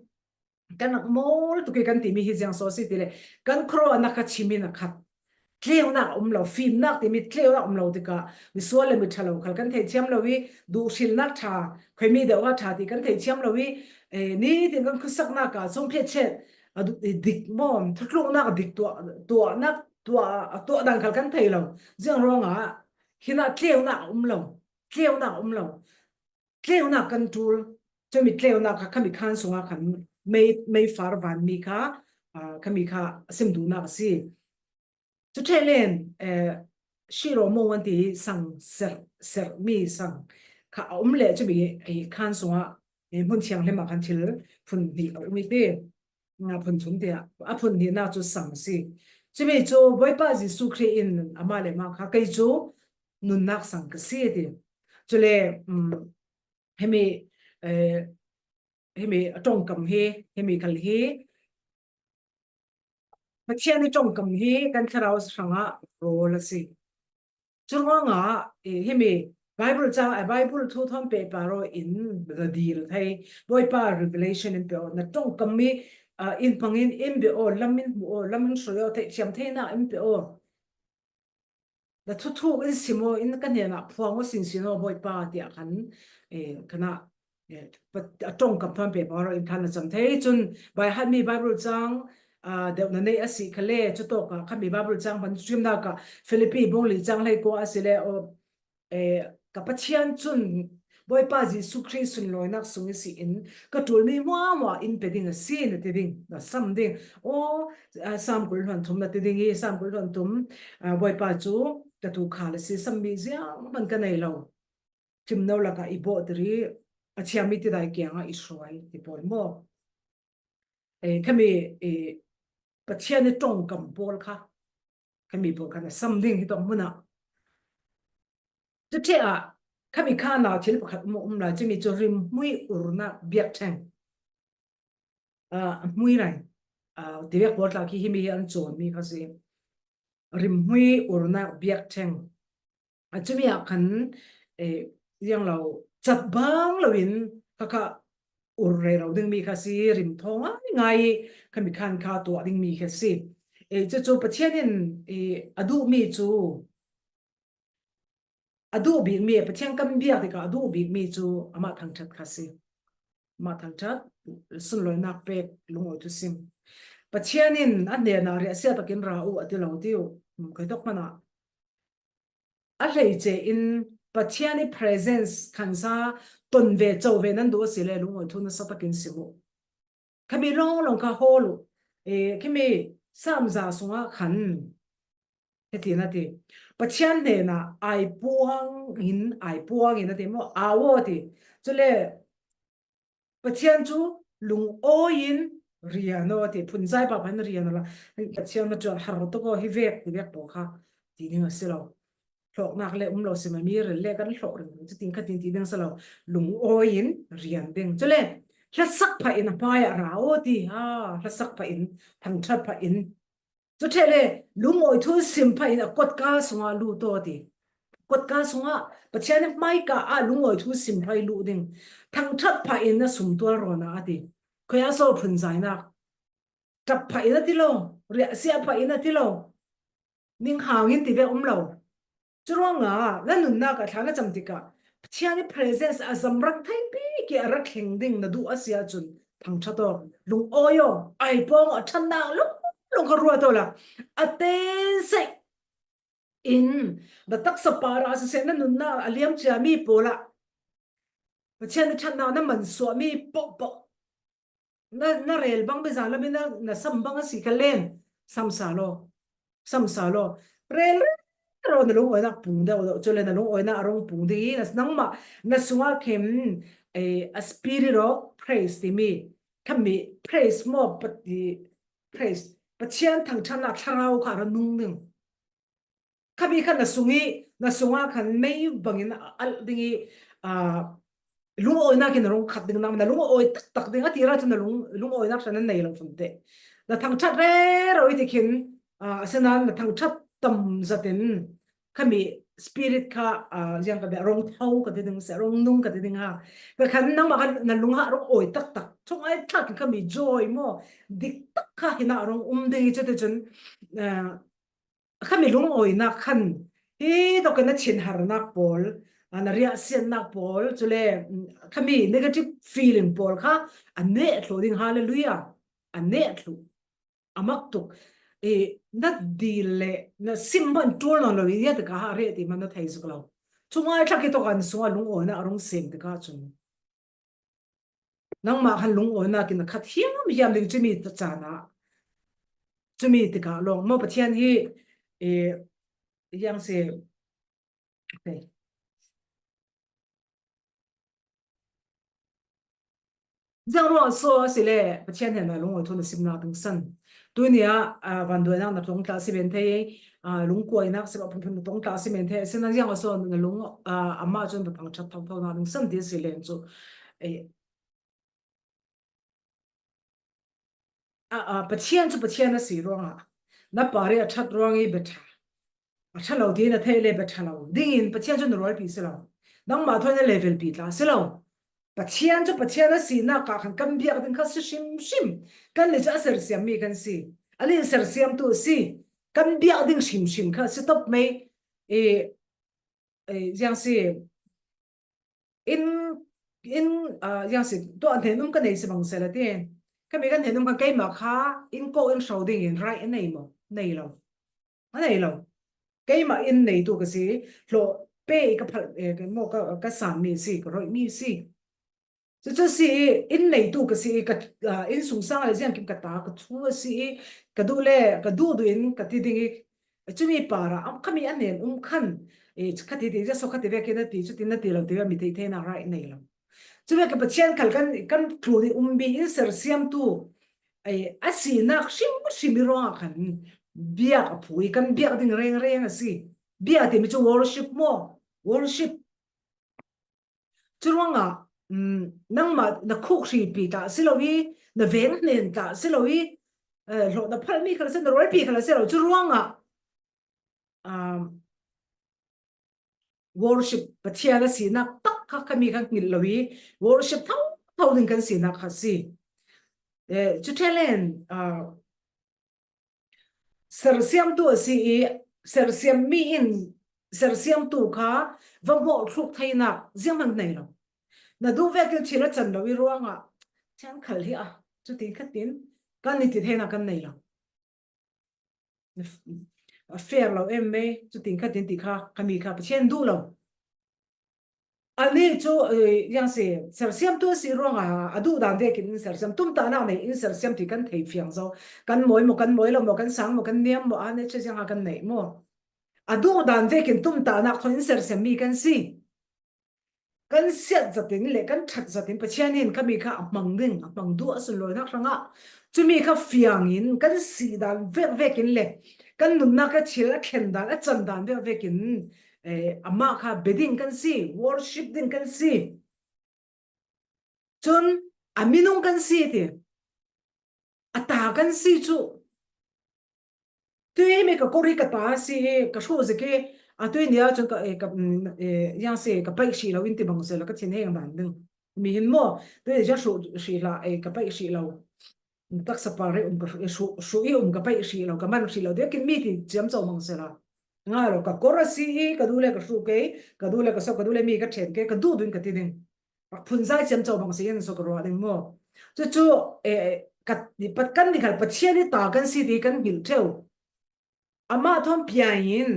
kan rak mawl tuk i kan timi hi ziang so si ti le, kan khuaruahnak kha chim in a khat. Tleunak a um lo, fimnak timi tleunak a um lo tikah, misual le miṭha lo khal kan theihthiam lo i, duhhrilnak ṭha, khuimi deuh ah ṭha ti kan theihthiam lo i, eh, nitin kan khuasaknak ah sawmthlet chet, a du-, i dik maw, thutluknak a dik tuah, tuahnak, tuah, a tuah dan khal kan thei lo. Ziang ruangah, hinah tleunak a um lo, tleunak a um lo. Tleunak kan ṭul, cumi tleunak kha khami khaan sungah khan mei, meifar vanmi kha, aa, khami kha a sim duhnak a si. Cu ṭheh len, eh, Shiro Mong an ti i sang ser, sermi sang kha a um le cumi, eh, khaan sungah, eh, hmun thianghlim ah khan thil phun hnih a um i ti. Nga phun thum tiah a phun hnihnak cu sang a si. Cumi cu Bawipa Jesuh Khrih in amah le amah kha kei cu nunnak sang ka si a ti. Cule, um, himi, eh, himi a ṭongkam hi, himi khal hi, Pathian i ṭongkam hi kan thlarau hrangah rawl a si. Cu ruangah, eh, himi Bible ca, eh, Bible thu thawn pehpar aw in na dil thei. Bawipa revelation in pe aw, na ṭongkam mi, ah, in hmangin in pe aw, lam in hmu aw, lam in hruai aw, theihthiam theinak in pe aw. Na thuthuk in sim aw, in ka hnenah phuang aw sinsin aw, Bawipa, tiah khan, eh, khanah, eh, pa-, a ṭongkam thawn pehpar aw in khan na cam thei. Cun, Baihakmi Bible cang, ah, deuh na neih a si kha le, cutawkah khami Bible cang hman ṭhiamnak ah Filipi bung li cang hleikua a si le, aw, eh, ka Pathian cun Bawipa Jesuh Khrih sunlawinak sung ihsin ka ṭulmi hmuahhmuah in pe ding a si, na ti ding, na sam ding. Aw, ah, Sam kul hluan thum na ti ding i, Sam kul hluan thum, ah, Bawipa cu ka tuukhal a si, sammi zianghman ka nei lo. Ṭhimno lakah i bawhter i, a thiammi tidai kiangah i hruai, ti pawl maw? Eh, khami, eh, Pathian i ṭongkam pawl kha, khami pawl kha na sam ding hi tawk hmunah. Cuṭheh ah, khami kha nau thil pakhat um, um lai, cumi cu rimhmui urnak biakṭheng. Ah, hmui lai. Ah, tivek pawl tla khi himi hi an cawnmi kha si. Rimhmui urnak biakṭheng. A cumi ah khan, eh, ziang lo, cat bang loin kha kha ur rero dingmi kha si, rim thaw ngaingai i khami khan kha tuah dingmi kha si. Eh, cucu Pathian in, eh, a duhmi cu, a duh bikmi, Pathian kan biak tikah a duh bikmi cu amah thangṭhat kha si. Amah thangṭhat, sunlawinak pek, lungawi thusim. Pathian in a hnenah riahsia takin ra uh a ti lo ti uh. Hmm, kei tawk hmanah a hleice in Pathian i presence khansa ton ve, co ve nan duh a si le lungawi thu nasa takin sim uh. Khami lawnglawng kha hawl uh. Eh, khami Sam za sungah khan hiti na ti. Pathian hnenah ai puang in, ai puang in a ti maw? Au aw ti. Cule Pathian cu lungawi in rian aw ti, phunzai pahpah in rian aw la. Pathian na ṭuan har tuk aw hi vek ti vek pawl kha ti ding a si lo. Hlawknak le um lo si mah mi rel le kan hlawk ring cu ting kha tin ti ding a si lo. Lungawi in rian ding. Cule Hlasak phah in a hmaiah ra aw ti, ha, hlasak phah in, thangṭhat phah in. Chu ṭheh le, lungawi thu sim phah in a kotka sungah lut aw ti. Kotka sungah Pathian hmaika ah lungawi thu sim phah in lut ding. Thangṭhat phah in a sum tual rawn ah a ti. Khuia saw phunzainak. Ṭap phah in a ti lo, riahsiah phah in a ti lo. Ning hangin ti ve um lo. Churuangah na nunnak ah thla na cam tikah Pathian i presence a zamrang thei bik i a ra thleng ding na duh a si ahcun thangṭhat aw, lungawi aw, ai pawng aw, ṭhatnak lunglung kha ruat aw la, a ten seh in na taksa parah siseh, na nunnak a liam ciami pawl ah Pathian i ṭhatnak na man suahmi pohpoh na, na rel bang bizan lam in na, na sam bang a si kha len, samsa law, samsa law. Rel rero na lungawinak pung deuh deuh, cule na lungawinak a rung pung ding i, na, nangmah na sungah khin, eh, a spirit of praise timi, khami praise maw, pa-, i, praise, Pathian thangṭhatnak thlarau kha a ra nung ding. Khami kha na sung i, na sungah khan mei bangin a alh ding i, aa, lungawinak in a rung khat ding, na, na lungawi taktak ding a ti ra cu na lung, lungawinak hran an nei lo fam te. Na thangṭhat rero i ti khin, aa, asinain na thangṭhat tam zat in khami spirit kha, aa, ziang ka bia, rong tho ka ti ding se, rong nung ka ti ding ha. Ka khan nangmah khan na lung ha rong awi taktak. Thungai thlak in khami joy maw, dik tak kha hinah rong um ding i cu ti cun, aa, khami lungawinak khan hi dawkin na thinharnak pawl, a, na riahsiatnak pawl, cule, mm, khami negative feeling pawl kha a neh thluh ding, hallelujah, a neh thluh, a mak tuk. I, na dil le na sim hmanh ṭul nawn lo i, nia tikah ha reh ti hmanh na thei zuk lo. Thungai thlak i tawkan sungah lungawinak a rung sem tikah cun nangmah khan lungawinak in a khat hiam hiam ding cumi caan ah, cumi tikah lawng maw Pathian hi, eh, ziang si, okay. Ziang ruang so a si le Pathian hnenah lungawi thu na simnak ding san. Tuini ah, ah, vanduainak na tong tla si men thei, ah, lungkuainak si, phunphun na tong tla si men thei, a si na ziang a so na lung, ah, amah cun na thangṭhat thotho nak ding san ti si len cu, eh, a, a, Pathian cu Pathian a si ruangah na pari a ṭhat ruang i biaṭha, a ṭha lo ti na theih le biaṭha lo dingin Pathian cu na rualpi si lo. Nangmah thawi na level pi tla si lo. Pathian cu Pathian a sinak ah khan kan biak ding kha si hrimhrim. Kan ni cu a sersiammi kan si. A nih sersiamtu a si. Kan biak ding hrimhrim kha si top mei. E, e, ziang si. In, in, ah, ziang si, tuah hnenum ka nei si bang seh la ti. Khami kan hnenum kha keimah kha in kawh in hro dingin right a nei maw? Nei lo. A nei lo. Keimah in neitu ka si, hlawh pe i ka phalh, eh, ka, maw ka, ka sanmi si, ka roihmi si. Cucu si i, in neitu ka si i, ka, ah, in sungsang le ziangkim ka ta, ka thu a si i, ka duh le, ka duh duh in ka ti ding i, cumi parah, am, khami a hnen um khan, eh, khati ti, ziaso khati vekin a ti, cutin a ti lo ti ve, mi theih theinak right nei lo. Cu vekin Pathian khal kan, kan thlun i ummi in sersiamtu, eh, a sinak hrim, hrim i ruangah khan biak a phu i kan biak ding rengreng a si. Biak timi cu worship maw? Worship. Curuangah, um, nangmah na khuk hripi tla si lo i, na veng hnen tla si lo i, eh, hlawh na phalhmi khal si, na rualpi khal si lo. Curuangah, um, worship Pathian a sinak tak kha khami kha ngilh lo i, worship thotho ding kan sinak kha si. Eh, cu ṭheh len, ah, sersiamtu a si i, sersiammi in sersiamtu kha va hmawh thluk theinak zianghman nei lo. Na duh vekin thil a can lo i ruangah thiang khal hi a, cutin khatin kan i ti theinak kan nei lo. A fair lo em mei, cutin khatin ti kha, khami kha Pathian duh lo. Ani cu, eh, ziang si, sersiamtu a si ruangah a duh dan vekin in sersiam, tumtahnak nei in sersiam ti kan thei fiang zo. Kan mawi maw, kan mawi lo maw, kan sang maw, kan niam maw, a ne che ziang a kan neih maw? A duh dan vekin tumtahnak thawn in sersiammi kan si. Kan siat zatin le kan ṭhat zatin Pathian in khami kha a hmang ding, a hmang duh a sunlawinak hrangah cumi kha fiangin kan si dan vekvekin le kan nunnak a thil a thlen dan, a can dan vekvekin, eh, amah kha be ding kan si, worship ding kan si. Cun A minung kan si ti. A ta kan si chu. Tui hi mi ka kor hi ka ta si hi, ka hruh zik hi. A tui nia chun ka, eh, ka, mm, eh, yang si ka paih hrih lo in ti bang sela ka thin heng dan ding. Mi hin maw, tui nia hruh hrih hlah, eh, ka paih hrih lo. Taksa par hi um ka, eh, hruh, hruh hi um ka paih hrih lo, ka man hrih lo. Dia kin mi ti chiam chau bang sela. Nga lo ka kor a si hi, ka du le ka hruh kei, ka du le ka so, ka du le mi ka then kei, ka du dun ka ti ding. Phunzai chiam chau bang si in so ka ruah ding maw. Chu chu, eh, ka, pat kan ni khal Pathian ni ta kan si ti kan hil theu. Ama thon piain.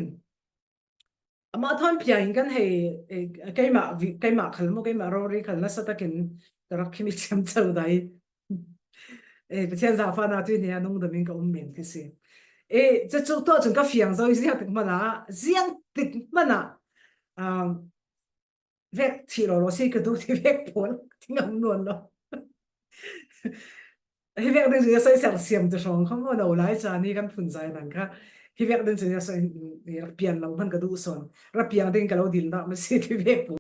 Ama thon piain kan hei, eh, keima, keima khal maw, keima rori khal nasa takin ka rak khimi chiam chau dai. Eh, Pathian za fa na tui nia nung da min ka um min ki si. Eh, chu chu to chun ka fiang zo ziang tik mana, ziang tik mana. Um, vek thi lo lo si ka du ti vek pol ti ngam nuan lo. Hi vek ding chu ya soi ser siam tu song kham lo lai cha ni kan phun zai nang kha. Hi vek ding chu ya soi, mm, ra pian lo man ka du son. Ra piang ding ka lo dil da ma si ti vek pol.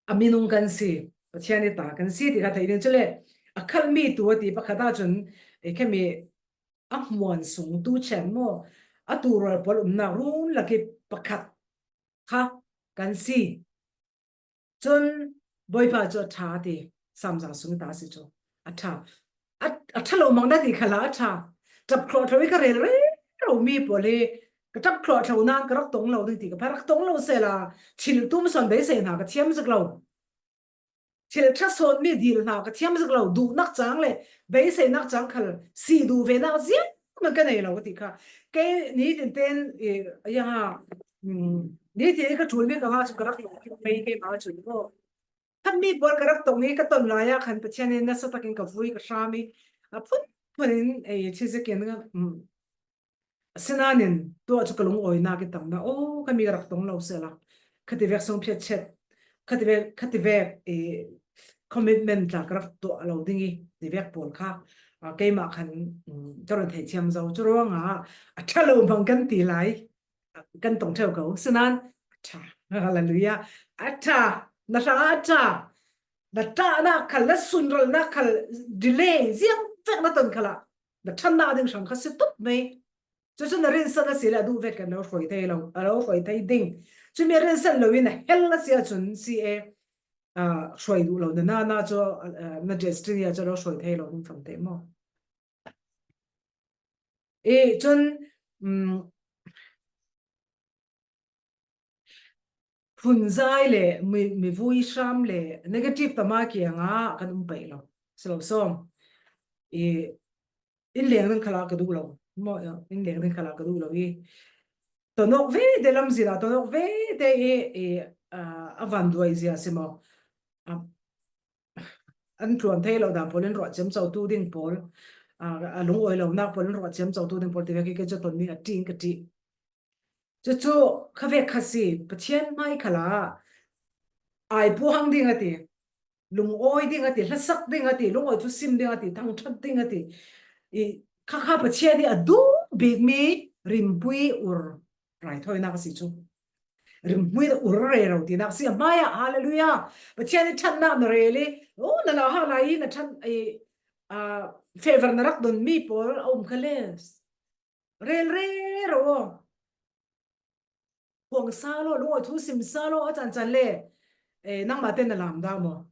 A minung kan si. Pathian ni ta kan si ti kha thei ding chu le. A khal mi tu a ti pa kha ta chun, eh, khami a hmuan sung tu chen maw. A tu rol pol um na run la ki pakhat kha kan si. Chun Bawipa chu a tha ti, Sam za sung ta si chu. A tha. A, a tha lo mang na ti khala a tha. Tap khlawh tho i ka rel rel ro mi pawl hi, ka tap khlawh tho nan ka rak tong lo ding ti ka pha rak tong lo sela, thil tum son beisei hna ka thiam zik lo. Thil tha son mi dil hna ka thiam zik lo, duh nak chang le, beisei nak chang khal, si duh ve nak ziang man ka nei lo ka ti kha. Kei ni tin ten, eh, ya ha, mm, ni tin ka thul mi ka nga chu ka rak lo, kei, kei ma chu ko. Khan mi pawl ka rak tong i ka ton lai a khan Pathian in nasa takin ka vui ka hram i, a phun phun in, eh, chi zikin ka, mm. Sinanin, tua chu ka lungawinak i tam na, oh, ka mi ka rak tong lo sela. Khativek song phiat chet, khativek, khativek, eh, commitment tla ka rak tuah lo ding i, tivek pawl kha. Ah, keimah khan, mm, ka run thei thiam zo. Chu ruangah, a tha lo bang kan ti lai. Kan tong theu ko. Sinan, a tha. Hallelujah. A tha. Na hra a tha. Na tha na khal, na sunral na khal, delay, ziang vek na ton khala. Na tha na ding sang kha si tup mai. Chu chu na rinsan a si le a duh vek kan lo hruai thei lo, a lo hruai thei ding. Chu mi rinsan lo in a hel a si a chun si e, ah, hruai duh lo na na na chu, ah, na destiny a chu lo hruai thei lo ding fam te maw. E chun, mm, phunzai le mi, mi vui hram le negative tama kianga kan um pai lo. Silo som. I in leng ding khala ka duh lo. Mo, in leng ding khala ka duh lo i. Tonok ve te lam zila, tonok ve te i, i, a, a van duai zia si mo. A, an tluan thei lo dan pawl in ruah chiam chau tu ding pawl. A, a lung oi lo nak pawl in ruah chiam chau tu ding pawl ti ve ki ke chu ton ni a ting ka ti. Chu chu kha vek kha si, Pathian mai khala ai puang ding a ti, lungawi ding a ti, hlasak ding a ti, lungawi thusim ding a ti, thangṭhat ding a ti. I kha kha Pathian i a duh bik mi rimpui ur raithawinak a si chu. Rimpui ur rero tinak a si, a hmai ah, hallelujah. Pathian i ṭhatnak na rel i, oh, na la ha lai i na ṭhat i, ah, favor na rak don mi pawl a um kha le. Rel rero. Puang sa lo, lungawi thusim sa lo, a chan chan le. Eh, nangmah te na lam dah maw?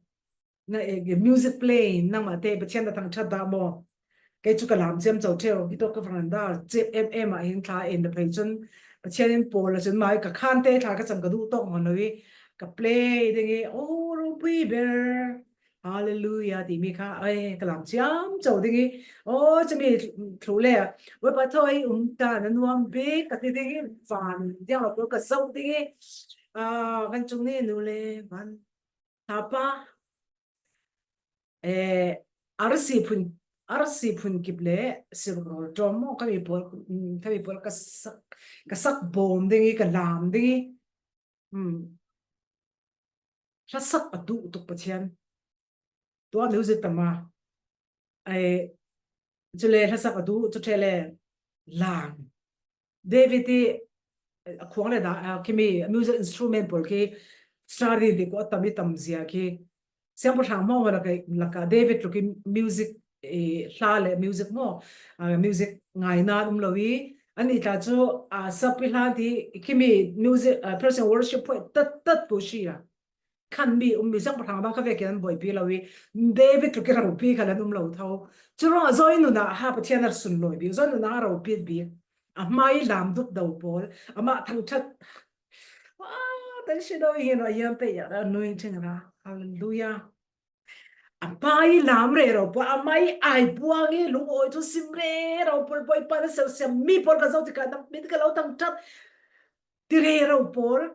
Na, eh, music playing, nangmah te Pathian na thangṭhat dah maw? Kei chu ka lam chiam chau theu, hi tawh ka veranda, chep em em ah hin thla en na phei chun, Pathian in pawl a chun mai ka khan te thla ka chang ka duh tawk maw lo i, ka play ding i, oh, ropui ber. Hallelujah, ti mi kha, ai, ka lam chiam chau ding i. Oh, chumi thlu le, Bawipa thawi um ta na nuam bik, ka ti ding i, van, diang lo ka zauh ding i. Ah, kan chung ni nu le, van. Tapa, eh, arsi phun, arsi phun kip le, sirkol tom, oh, kami pawl, mm, kami pawl ka sak, ka sak bawm ding i, ka lam ding i. Hmm. Hlasak a duh tuk Pathian. Tua music tama. Ai, chule hlasak a duh, chu thele lang. David i, a khuang le da, a, khimi music instrument pawl khi study di ko a tam i tam zia khi. Siangpahrang hmang laka, laka David tluk i music, eh, hla le music maw, ah, music ngaina um lo i, ani tla chu, ah, sap i hla ti, khimi music, ah, praise and worship poi tat tat pu si a. Khan mi um mi siangpahrang bang kha vek an boipi lo i, David tluk i ropi kha lan um lo tho. Churuang a zawi nuna ha Pathian a sun lo bi, zawi nuna ha ropi bi. A hmai lam duk do pawl, ama thangthat. Ah, tan si do hi no yam pe ya, anointing ra. Hallelujah. A hmai lam re ro pawl, a hmai ai puang i lung oi tu sim re ro pawl, Bawipa na sel siam mi pawl ka zo ti ka nam min ka lo thangthat. Ti re ro pawl,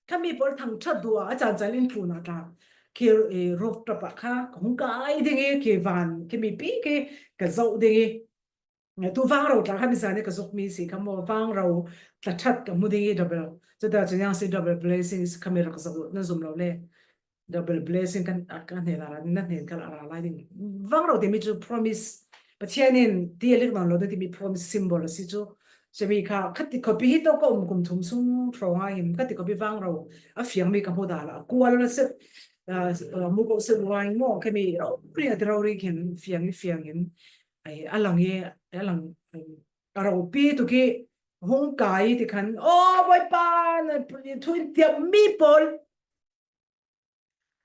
khami pawl thangthat dua, a chan chan in thluna ta. Ki, eh, rooftop a kha, ka hung kai ding i, ki van, ki mi pi ki, ka zo ding i. Tu vang ro tla khami zani ka zuk mi si, ka mo vang ro tla that ka mu ding i double. Chu da chu yang si double blessings khami rak zo na zum lo le. Double blessing kan, a, kan hne la, na hne ka la, la, la ding. Vang ro ti mi chu promise. Pathian in ti lik non lo ti mi promise symbol si chu. Chumi kha, khati khopi hi to ka um kum thum sung thong a him, khati khopi vang ro a fiang mi ka hmu da la. Kual la se, a, a, mu ko se wine mo, khami ro ri a ro ri khin fiang i fiang in. Ai, a lang i, a lang, ai, a ropi tu ki hung kai ti khan, "Oh, Bawipa, na thu in tiam mi pawl."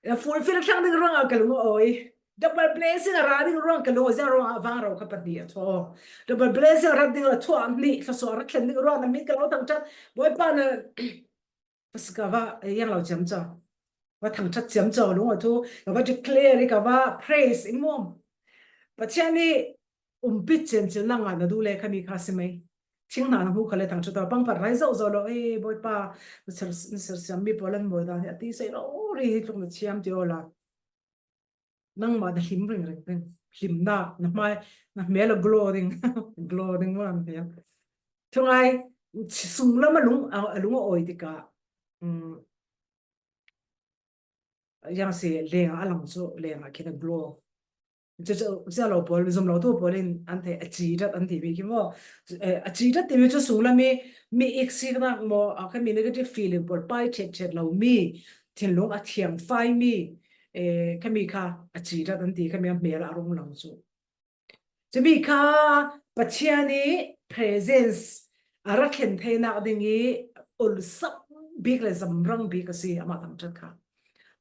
A fulfill thlang ding ruang a ka lung a oi. Double blessing a ra ding ruang ka lung a zia ruang a vang ro kha pahnih a thaw. Double blessing a ra ding a thaw a hnih, thla so a ra thlen ding ruang a min ka lo thangthat. Bawipa na, pas ka va, eh, yang lo chiam chaw. Va thangthat chiam chaw lung a thu, ka va declare i ka va praise i mom. Pathian i umpi chian chil na nga na du le khami kha si mai. Thing hna na hmu kha le thangthat a pang pat rai zo zo lo, eh, Bawipa, na ser, na ser siam mi pawl an mawi dan hi a ti sei lo ri hi tluk na chiam ti aw la. Nangmah na hlim ring ring ring. Hlimna, na hmai, na hmel a glow ding. Glow ding maw na hmel. Thungai, sung lam a lung, a, a lung a awi tikah, um, yang si leng a lang chu, leng a khin a glow. Chu, chu, chu lo pawl, zum lo tu pawl in an thei a chi dat an ti mi ki maw. Eh, a chi dat ti mi chu sung lam i, mi ik sik nak maw, a khami negative feeling pawl pai chet chet lo mi, thinlung a thiang fai mi, eh, khami kha a chi dat an ti, khami a hmel a rung lo chu. Chumi kha Pathian i presence a ra thlen thei nak ding i ulsap bik le zamrang bik a si ama thangthat kha.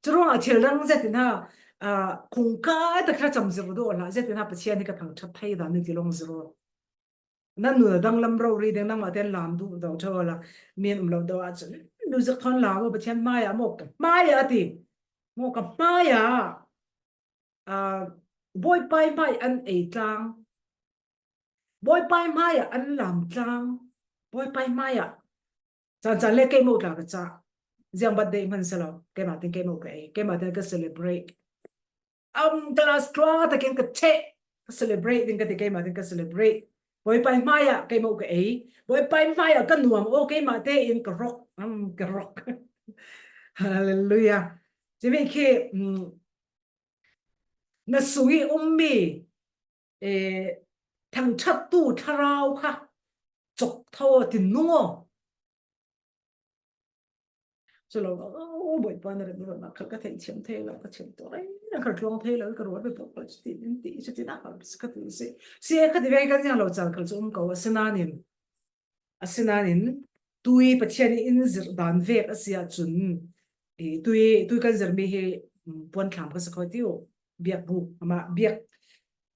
Churuang a thil rang zet in ha, a, kung kai tak kha cham zir do la, zet in ha Pathian i ka thangthat thei dan i ti long zir. Nan nu na dang lam ro ri ding nangmah ten lam du do tho la, min um lo do a chun, music thon la mo Pathian hmai a mo ka hmai a ti. Mo ka hmai a. A, Bawipa i hmai an ei tlang. Bawipa i hmai ah an lam tlang. Bawipa i hmai ah. Chan chan le kei mo tla ka cha. Ziang birthday man sa lo. Keima tin kei mo ka ei. Keima tin ka celebrate. Am class tluang takin ka che. Ka celebrate din ka ti keima tin ka celebrate. Bawipa i hmai ah kei mo ka ei. Bawipa i hmai ah ka nuam o keima te in ka rock. Am ka rock. Hallelujah. Chumi khi, mm, na sung i um mi, eh, thangthattu thlarau kha chok tho ti nung aw. Chu lo, oh, Bawipa na rem ruat nak kha ka thei thiam thei lo, ka thiam to rei nak kha tluang thei lo, ka ruat be pawh ka ti in ti, chu ti nak kha ka ti si. Si e ka ti ve kan yang lo chal kal chu um ko a si nanin. A si nanin, tui Pathian i in zir dan vek a si ah chun, i tui, tui kan zir mi hi, mm, puan thlam ka sa kho tiu, biak bu, ama biak,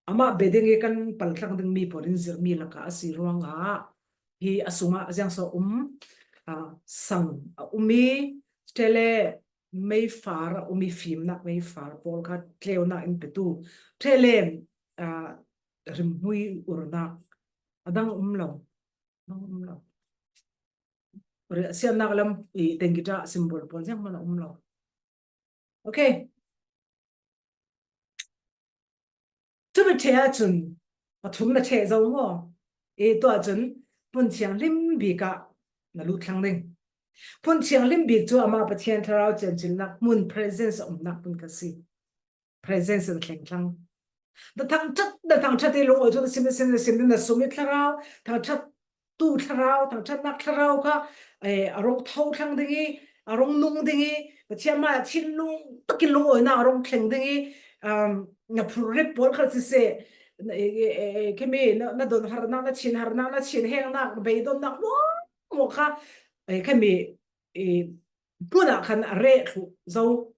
ama be ding i kan pal tlang ding mi pawl in zir mi laka a si ruang a, hi a sung ah ziang so um, a, sang a um i, tele meifar a um i fimnak meifar pawl kha tleunak in petu, tele, a, rimhmui urnak a dang um lo. Nang um lo. Ri-, siatnak lam i tengkita symbol pawl ziang man a um lo. Okay. Chumi thei ah chun, a thum na thei zo maw. I tua chun, hmun thianghlim bik ah na lut thlang ding. Hmun thianghlim bik cu amah Pathian thlarau ciancilnak hmun presence a umnak hmun kha si. Presence in thleng thlang. Na thangthat, na thangthat i lung awi cu na sim, na sim, na sim, na sung i thlarau, thangthat tu thlarau, thangthatnak thlarau kha, eh, a rung tho thlang ding i, a rung nung ding i, Pathian mai-ah thinlung takin lungawinak a rung thleng ding i, um, na phurrit pawl khal siseh, na, e, e, e, e, khemi, na, na don harnak, na thin harnak, na thin hengnak, na beidonnak, maw, maw kha, e, khemi, e, hmunah khan a reh thluh zo.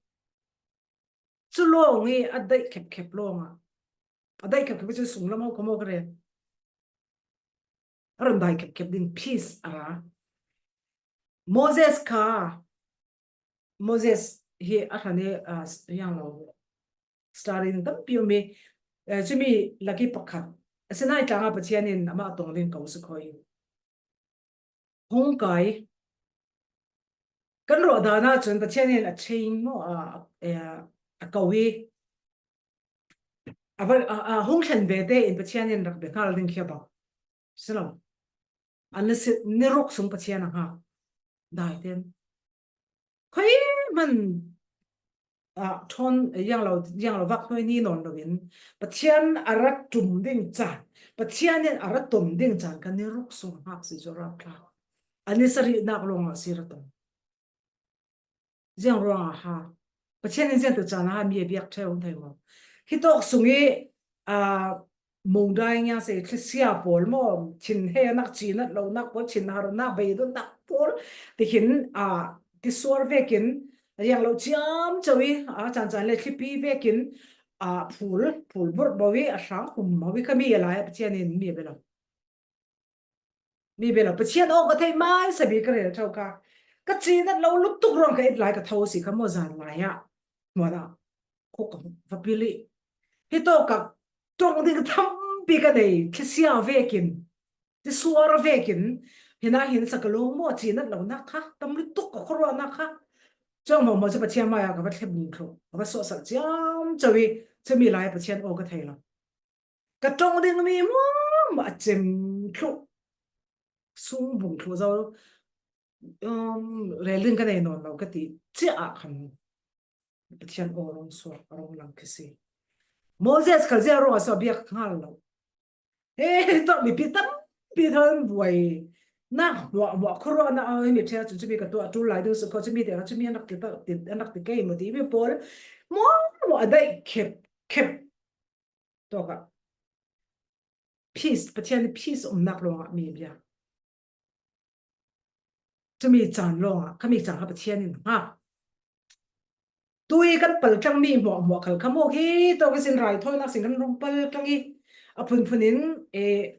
Cu lawng i a daih khepkhep lawngah, a daih khepkhep cu sunglam ho kha maw ka rel. A run dai khepkhep ding peace a ra. Moses kha, Moses hi a hran i, ah, hiang lo, study ding tampi um i, eh, cumi lak i pakhat. A Sinai tlangah Pathian in amah a tong ding ko si kho i. Hong kai. Kan ruah dan ahcun Pathian in a chain maw, a, a, a, a ko i, a va, a, a hung thlen ve tein Pathian in rak bia hngal ding khi a bang si lo. A ni si, ni ruk sung Pathian a hngak. Dai ten. Khoi hman, ah, thawn, yang lo, yang lo vak hnuai ni nawn loin Pathian a rak ṭum ding caan, Pathian in a rak ton ding caan kha ni ruk sung hngak si cu rak tla. A ni sarihnak lawngah si rak ton. Ziang ruangah ha. Pathian in ziangtu caan ah ha mi a biak ṭheu thei maw? Hi tawk sung i, aa, mungdai ngia si thlisia pawl maw, thin he nak, cinat lonak pawl, thin harnak, beidonnak pawl, tihin, aa, tisuar vekin, a ziang lo ciamco i, aa, caan caan le thlipi vekin, aa, phul, phul burh bo i, a hrang hum bo i, khami a lai ah Pathian in mi a bia lo. Mi bia lo, Pathian aw ka theih hmaisa bik ka rel ṭheu kha. Ka cinat lo lutuk ruang ka et lai ka tho si kha maw zan lai ah. Hmuan ah. Khuk ka va pil i. Hi tawk ah ṭong ding tampi ka nei, thlisia vekin, tisuar vekin, hinah hin sa ka lawng maw cinat lonak kha, tam lutuk ka khuaruahnak kha. Cuang maw maw cu Pathian mai ah ka va thlep thluh, ka va suahsak ciamco i, cumi lai ah Pathian aw ka thei lo. Ka ṭong dingmi hmuahhmuah a cem thluh. Sung bung thluh zo, um, rel ding ka nei nawn lo ka ti ciah ah khan Pathian aw rung suak, a rung lang khi si. Moses khal ziah ruangah so a biak hngal lo. He, tawk mipi tampi thawn buai. Nak hmuahhmuah khuaruahnak a mi ṭhea cun cumi ka tuah ṭul lai ding si kho, cumi te kha cumi a nak ti, a nak ti kei maw ti mi pawl. Hmuahhmuah a daih khep, khep. Tawkah peace, Pathian nih peace umnak lawngah mi bia. Cumi caan lawngah, khami caan kha Pathian in hngak. Tui kan paltlang mi hmuahhmuah khal kha maw hi, tawk i sin raithawinak sin kan rung paltlang i, a phunphun in, eh,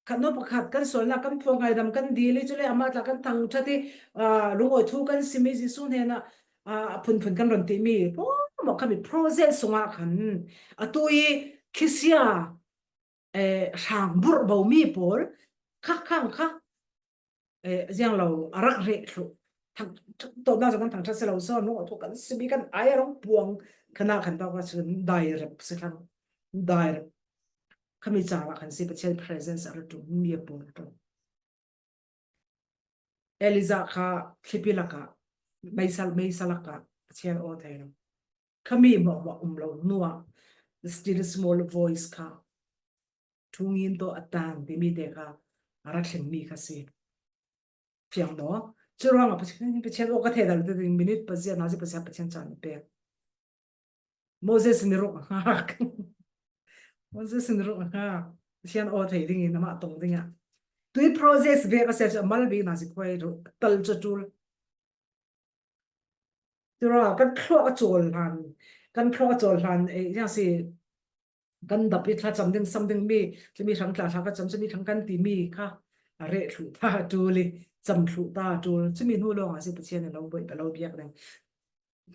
khat hnu pakhat kan sualnak kan phuang, ngaidam kan dil i, cule amah tla kan thangṭhat i, ah, lungawi thu kan sim i, Jesuh hnenah, ah, a phunphun kan run timi hmuahhmuah khami process sungah khan atu i thlisia, eh, hrang burh bo mi pawl kha khang kha, eh, ziang lo a rak reh thluh. Thang, tawpnak cu kan thangṭhat si lo, so nung a thu kan sim i kan ai a rung puang khan ah khan tawk ah cun dai rep si thlang. Dai rep. Khami caan ah khan si Pathian presence a ra ṭum mi a pawl ṭum. Elijah kha thlipi lakah, meisa, meisa lakah Pathian aw thei lo. Khami hmuahhmuah um lo hnuah, the still small voice kha, thungin tawh a tan timi te kha a ra thlengmi kha si. Fiang maw? Curuangah Pathian, Pathian aw ka thei lo te ding minute paziat hna si Pathian, Pathian caan a pek. Moses ni ruk a hngak. Moses ni ruk a hngak. Pathian aw thei dingin amah tong dingah. Tui process ve ka sia cu a mal bik na si khuai ru, tal cu tul. Tura kan thluak a cawl hlan, kan thluak a cawl hlan, eh, ziang si kan dap i thlacam ding, sam ding mi, cumi hrang tla hla ka cam, cumi hrang kan ti mi kha a reh thluh ta tul i, cam thluh ta tul. Cumi hnu lawngah si Pathian in lo buai, lo biak ding.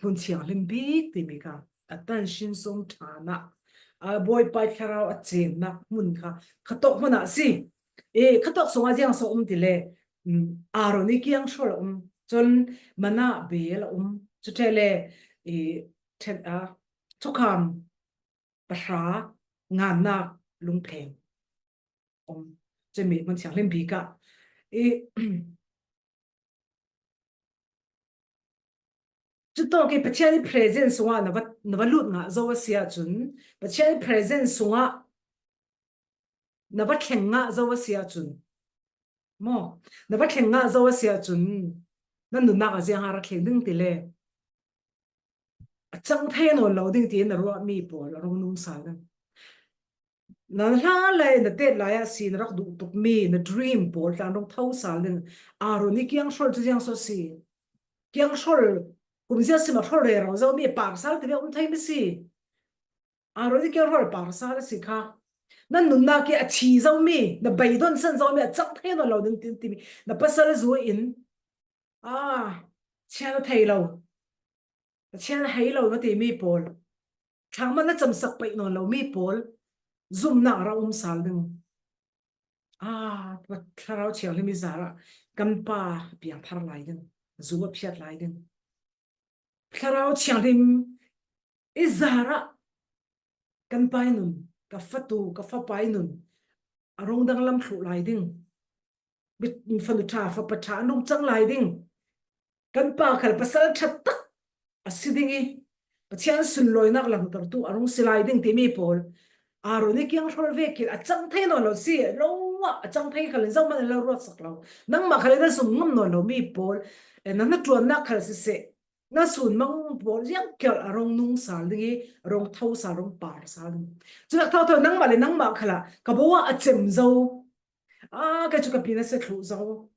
Hmun thianghlim bik timi kha, a tan sin sung ṭhan ah, a Bawipa i Thlarau a cemnak hmun kha, khatawk hmun ah si. E, khatawk sungah ziang so um ti le, um, Aaron i kiang hrawl a um, cun manna bel a um, cu ṭheh le, e, ṭhen, a, thukham pahra ngannak lungpheng um, cumi hmun thianghlim bik ah. I, cutawk i Pathian i presence sungah na va, na va lut ngah zo a si ahcun, Pathian i presence sungah na va thleng ngah zo a si ahcun, maw, na va thleng ngah zo a si ahcun, na nunnak a ziang a ra thleng ding ti le, a chang thei nawn lo ding tiin na ruahmi pawl a rung nungsal ding. Na hla lai na tet lai ah si na rak duh tukmi na dream pawl tla an rung thosal ding. Aaron i kiang hrawl cu ziang so si. Kiang hrawl kum zia sim a hrawl rero zomi a parsal ti ve um thei mi si. Aaron i kiang hrawl parsal a si kha. Na nunnak i a thi zomi, na beidon san zomi a chang thei nawn lo ding tin timi. Na pasal zu in, a, chian a thei lo. Pathian a hei lo na timi pawl, thlangman na camsak paih nawn lomi pawl, zumnak ra um sal ding. A, Thlarau Thianghlim i zarah kan pa a piangthar lai ding, zu a phiat lai ding. Thlarau Thianghlim i zarah kan pai nun, ka fatu, ka fapai nun, a rung danglam thluh lai ding. Fanu ṭha, fapa ṭha an rung cang lai ding. Kan pa khal pasal ṭha tak a si ding i, Pathian sunlawinak langhtertu a rung si lai ding timi pawl. Aaron i kiang hrawl vekin a cang thei nawn lo si, lo ah a cang thei khal in zohman a lo ruatsak lo. Nangmah khal in na zum ngam nawn lo mi pawl, eh, na hnaṭuannak khal siseh, na sunmang pawl ziangkial a rung nungsal ding i, a rung thosal, a rung parsal ding. Cunak thotho nangmah le nangmah khalah ka bo ah a cem zo. A, kei cu ka pi na si thluh zo.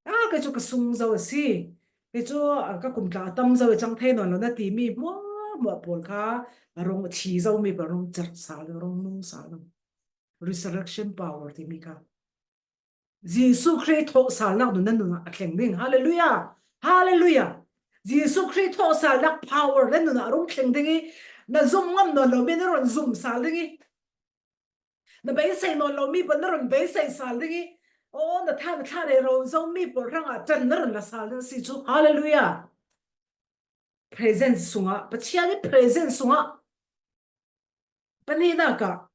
A, kei cu ka sung zo a si. Kei cu, a, ka kum tla a tam zo i cang thei nawn lo na timi hmuahhmuah pawl kha a rung a thi zomi pawl a rung cerh sal ding, a rung nungsal ding. Resurrection power timi kha. Jesuh Khrih thawhsalnak nun nan nunah a thleng ding. Hallelujah! Hallelujah! Jesuh Khrih thawhsalnak power nan nunah a rung thleng ding i, na zum ngam nawn lo mi na run zum sal ding i, na beisei nawn lo mi pawl na run beisei sal ding i, aw, na tha na thla rero zomi pawl hrangah ṭan na run la sal ding a si cu. Hallelujah! Presence sungah, Pathian i presence sungah, pahnihnak ah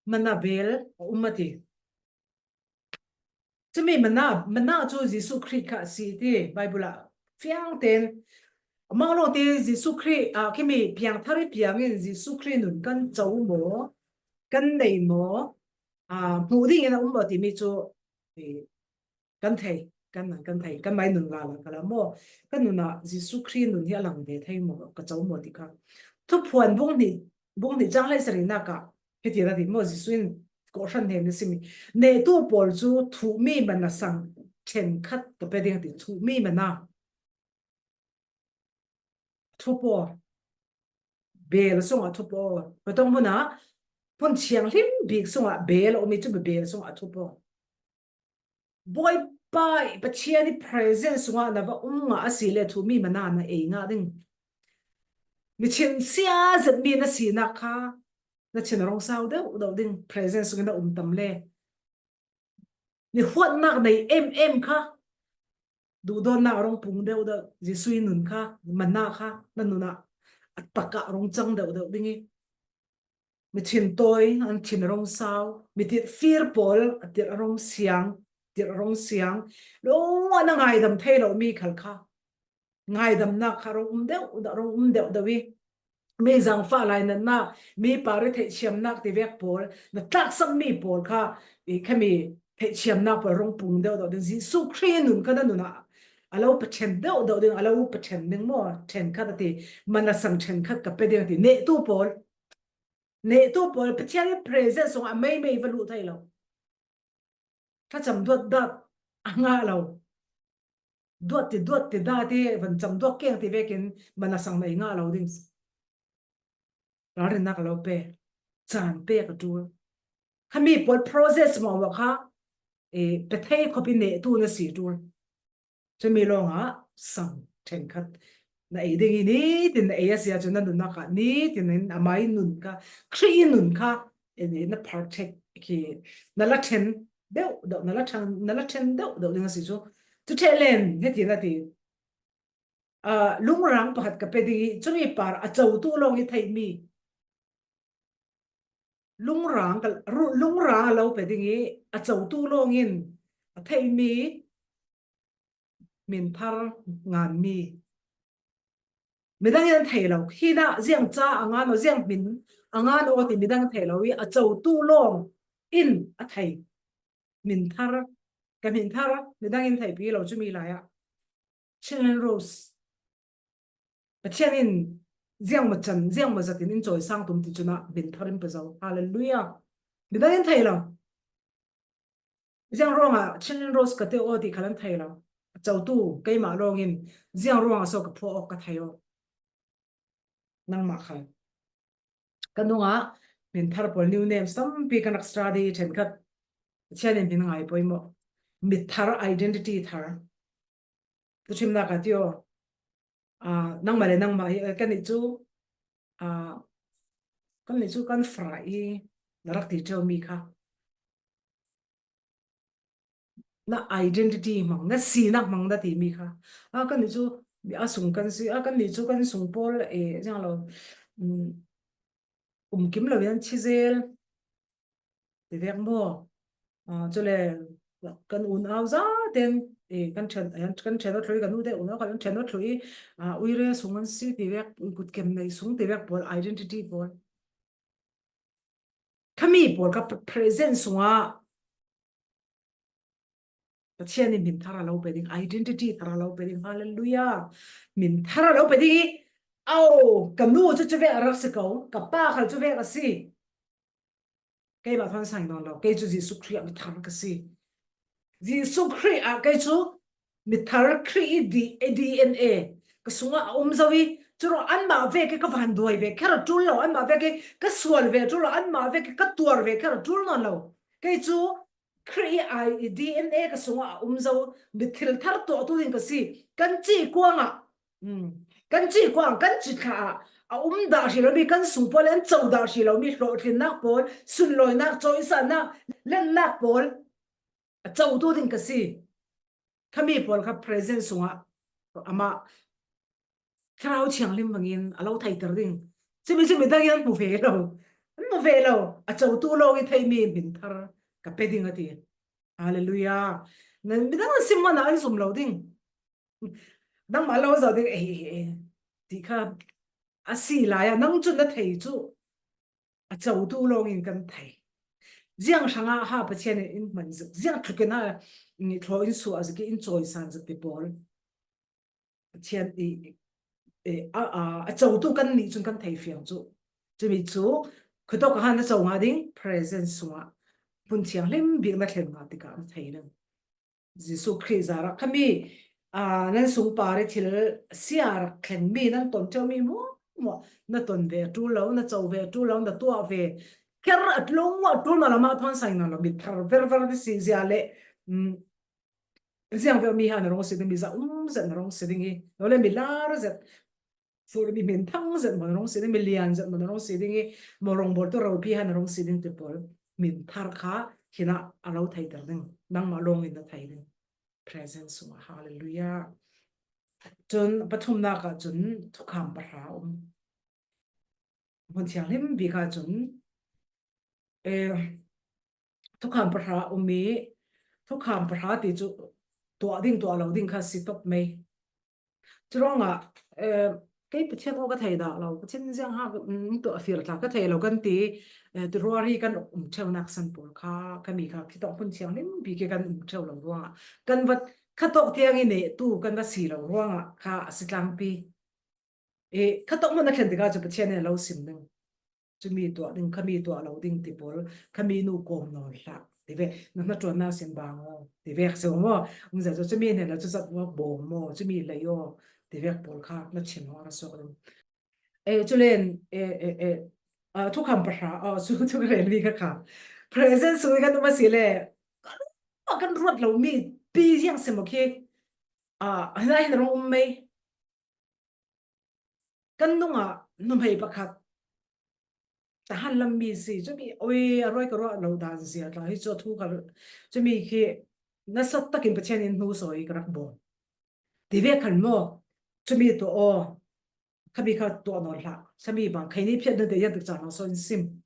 manna bel a um a ti. Cumi manna, manna cu Jesuh Khrih kha a si ti Baibal ah fiang tein. Amah lawngte Jesuh Khrih, ah, khimi piangthar i piang in Jesuh Khrih nun kan co maw, kan nei maw, ah, hmuh ding in a um maw timi cu, eh, kan thei, kan, kan thei, kan mai nun lala kala maw, kan nun ah Jesuh Khrih nun hi a lang ve thei maw, ka co maw ti kha. Thuphuan bung hnih, bung hnih cang hleisarihnak ah, hiti ra ti maw, Jesuh in kawhhran hnen a simi. Nehtu pawl cu thuhmi manna sang ṭhenkhat ka pe ding a ti, thuhmi manna. Thupaw. Bel sungah thupaw. Patong hmunah, hmun thianghlim bik sungah bel a um i cu bel sungah thupaw. Bawipa i Pathian i presence sungah na va um ngah a si le thuhmi manna na ei ngah ding. Mi thin sia zetmi na sinak kha na thin a rung sau deuh deuh ding, presence sungin na um tam le. Mi huatnak nei em em kha, duhdawtnak a rung pung deuh deuh, Jesuh i nun kha, manna kha, na nun ah a tak ah a rung cang deuh deuh ding i. Mi thin tawi, an thin a rung sau, mi tirh fir pawl, a tirh a rung siang, tirh a rung siang. Lawngah na ngaidam thei lo mi khal kha. Ngaidamnak kha rung um deuh, rung um deuh deuh i. Mi zangfah lainatnak, mi pari theihthiamnak ti vek pawl, na tlaksam mi pawl kha, i khami theihthiamnak pawl rung pung deuh deuh ding. Jesuh Khrih nun kha na nun ah a lo pathen deuh deuh ding, a lo pathen ding maw, ṭhenkhat a ti, manna sang ṭhenkhat ka pe ding a ti, nehtu pawl. Nehtu pawl, Pathian i presence sungah a meimei va luh thei lo. Thlacam duat dah a ngah lo. Duat ti, duat ti dah ti, van cam duak keng ti vekin manna sang na i ngah lo ding. Ralrinnak a lo pe. Caan pek a ṭul. Khami pawl process maw kha, eh, pe thei khop i nehtu na si ṭul. Cumi lawngah sang ṭhenkhat na ei ding i nitin na ei a si ahcun na nunnak ah nitin in amai nun kha, Khrih i nun kha, eh, na partake khi na la ṭhen deuh deuh, na la ṭhen, na la ṭhen deuh deuh ding a si cu. Cu ṭheh len hiti na ti. Ah, lungrang pakhat ka pe ding i cumi par a cotu lawng i theihmi. Lungrang ka, ru-, lungrang a lo pe ding i a cotu lawng in a theihmi, hminthar nganmi. Midang in an thei lo. Hi na ziang ca a ngan aw, ziang hmin a ngan aw ti midang in thei lo i a cotu lawng in a thei. Hminthar, ka hminthar, midang in theihpi lo cumi lai ah. Chin Len Rose. Pathian in ziang maw chan, ziang maw zatin in cawisang tum ti cunah min thar in pe zo. Hallelujah. Midang in thei lo. Ziang ruangah Chinlin Rose ka ti aw ti khal an thei lo. A cotu keimah lawngin ziang ruangah so ka phuah awk ka thei aw. Nangmah khal. Ka nungah min thar pawl new names tampi kan rak study ṭhenkhat. Pathian in min ngai pawimawh. Mit thar, identity thar. Tuchimnak a ti aw. Ah, nangmah le nangmah hi, eh, kan nih cu, ah, kan nih cu kan fara i na rak ti ṭeu mi kha. Na identity hmang, na sinak hmang na ti mi kha. Ah, kan nih cu a sung kan si, ah, kan nih cu kan sung pawl, eh, ziang lo, um, um kim lo in an thi zel. Ti vek maw? Ah, cule kan unau zaten, eh, kan ṭhen, kan ṭhen aw thluh i, kan ute unau kha kan ṭhen aw thluh i, ah, uire sung an si ti vek, kutkem nei sung ti vek pawl, identity pawl. Khami pawl kha pre-, present sungah Pathian in min thar a lo pe ding, identity thar a lo pe ding. Hallelujah. Min thar a lo pe ding i, au, ka nu cu cuvek a rak si ko, ka pa khal cuvek a si. Keimah thawn sang nawn lo, kei cu Jesuh Khrih ah mithar ka si. Jesuh Khrih ah kei cu mithar Khrih i D-, D N A ka sungah a um zo i, curuangah anmah vek i ka vanduai ve kher a ṭul lo, anmah vek i ka sual ve a ṭul lo, anmah vek i ka tuar ve kher a ṭul nawn lo. Kei cu Khrih i D N A ka sungah a um zo, mithil thar tuahtu ding ka si. Kan ci kuangah, um, kan ci kuang, kan ci thla ah a um dah hrih lomi, kan sung pawl an co dah hrih lomi hlawhtlinnak pawl, sunlawinak, cawisahnak, lennak pawl a cotu ding ka si. Khami pawl kha present sungah amah Thlarau Thianghlim hmangin a lo theiter ding. Cumi, cumi dang in an hmu ve lo. An hmu ve lo. A cotu lawng i theihmi min thar ka pe ding a ti. Hallelujah. Nan midang an sim hmanah an zum lo ding. Nangmah lo zo ding, ei, ei, ei, ti kha a si lai a, nang cun na thei cu a cotu lawngin kan thei. Ziang hrangah ha Pathian in in hman zik, ziang tlukin ha, mm, thlaw in suah zik i in cawisan zik ti pawl. Pathian i, i, a, a, a cotu kan nih cun kan thei fiang cu. Cumi cu, khuatok ah na co ngah ding, present sungah, hmun thianghlim bik na thlen ngah tikah na thei lo. Jesuh Khrih zarah khami, aa, nan sung par i thil sia rak thlengmi, nan ton ṭeuhmi hmuahhmuah, na ton ve a ṭul lo, na co ve a ṭul lo, na tuah ve kher a tlung a ṭul nawn lo, mah thawn sang nawn lo, mi thar verver na si zia le, um, ziang ve mi ha na rung si ding, mi za um zet na rung si ding i, lo le mi lar zet, Suri mi min thang zet maw na rung si ding, mi lian zet maw na rung si ding i, maw rongbawltu ropi ha na rung si ding ti pawl. Min thar kha hinah a lo theiter ding. Nangmah lawngin na thei ding. Present sungah, hallelujah. Cun pathumnak ah cun thukham pahra a um. Hmun thianghlim bik ah cun, eh, thukham pahra a um i, thukham pahra ti cu tuah ding, tuah lo ding kha si top mei. Curuangah, eh, kei Pathian aw ka thei dah lo, Pathian ziang ha, mm, tuah a fir tla ka thei lo kan ti, eh, ti ruari kan um ṭheunak san pawl kha, khami kha, khitawk hmun thianghlim bik i kan um ṭheu lo ruangah, kan va, khatawk tiang i nehtu kan va si lo ruangah kha a si tlangpi. Eh, khatawk hmun a thlen tikah cu Pathian in a lo sim ding. Cumi tuah ding, khami tuah lo ding ti pawl, khami nu kawm nawn hlah. Ti ve, na hnaṭuannak sin bang aw. Ti vek si maw? Um zia cu cumi hnen lo cu zat maw, bawm maw, cumi lei aw. Ti vek pawl kha na thin aw, na suak ding. Eh, culen, eh, eh, eh, ah, thukham pahra, ah, cu, cu ka relmi kha kha. Present sung i kan um a si le, kan, kan ruat lo mi pi ziang si maw khi, ah, hna hin rung um mei. Kan nungah nuhmei pakhat tahan lam mi si, cumi, oi, a ruai ka ruah lo dan zia tla, hi cu a thu ka, cumi khi nasat takin Pathian in hnu sawi ka rak bawm. Ti ve khan maw, cumi tuah aw, khami kha tuah nawn hlah, sami bang, kheini phiat ding te yan tik caan so in sim.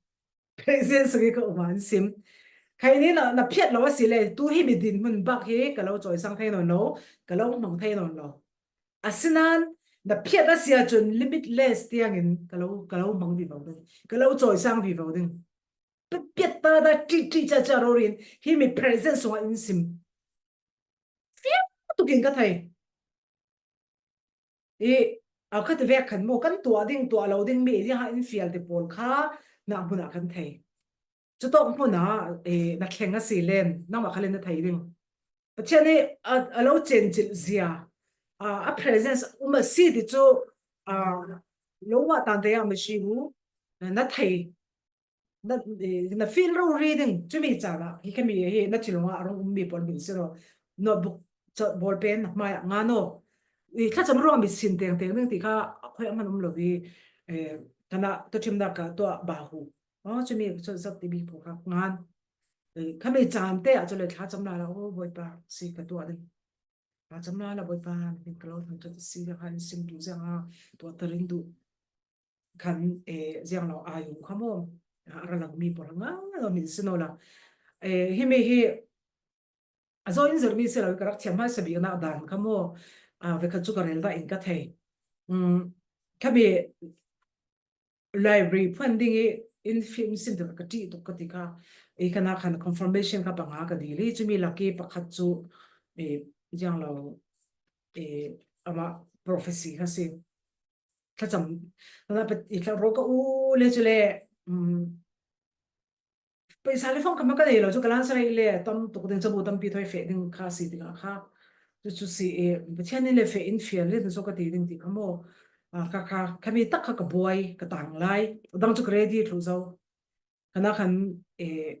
Present sung i ka um ah an sim. Kheini na, na phiat lo a si le, tu hi mi din hmun bak hi ka lo cawisang thei nawn lo, ka lo hmang thei nawn lo. Asinain na phiat a si ahcun limitless tiangin ka lo, ka lo hmang vivo ding, ka lo cawisang vivo ding. Piat ta ta ṭih ṭih ca ca rori in hi mi present sungah in sim. Fiang tukin ka thei. I a khati vek khan maw, kan tuah ding, tuah lo ding mi ziang ha in fial te pawl kha na hmun ah kan thei. Cutawk hmun ah, eh, na thleng a si len, nangmah kha len na thei ding. Pathian hi a, a lo chencil zia, a, a presence um a si ti chu, a, lo ngah tan te a mihring u, na thei, na, eh, na feel rori ding, chumi chan ah, hi khami hi na thinlung ah a rung um mi pawl hming si lo, notebook, ball pen, hmai ah ngan aw. I thlacham ruang mi sin teng teng ding ti kha, a khoi a man um lo hi, eh, kana to thim na ka to a ba hu. Aw, chumi chu zat ti bik pho kha ngan. Eh, khami chan te ah chu le thlacham la la, aw, Bawipa, si ka tuah ding. Thlacham la la, Bawipa, min ka lo thang chat si la khan sim tu ziang a, tuah ta ring duh. Khan, eh, ziang lo a yung kha maw. A ra lang mi pawl nga lo min si no la. Eh, hi mi hi, a zo in zir mi si lo, ka rak thiam hmaisa bik na dan kha maw. A, ve kha chu ka rel da in ka thei. Um, khami library phuan ding i in film sin te ka ti tuk ka ti kha. I kana khan confirmation ka panga ka dil hi, chumi lak i pakhat chu, eh, ziang lo, eh, ama prophecy kha si. Thlacham, na pa, i thla ro ka u le chu le, um, paisa le fang kama ka nei lo chu ka lan sa le tam tuk ding chabu tampi thoi fe ding kha si ding a kha. Chu chu si e, Pathian in le fe in fial le so ka ti ding ti kha maw. A, kha, kha, khami tak kha ka buai, ka tang lai. Dang chu ka ready thlu zo. Kana khan, eh,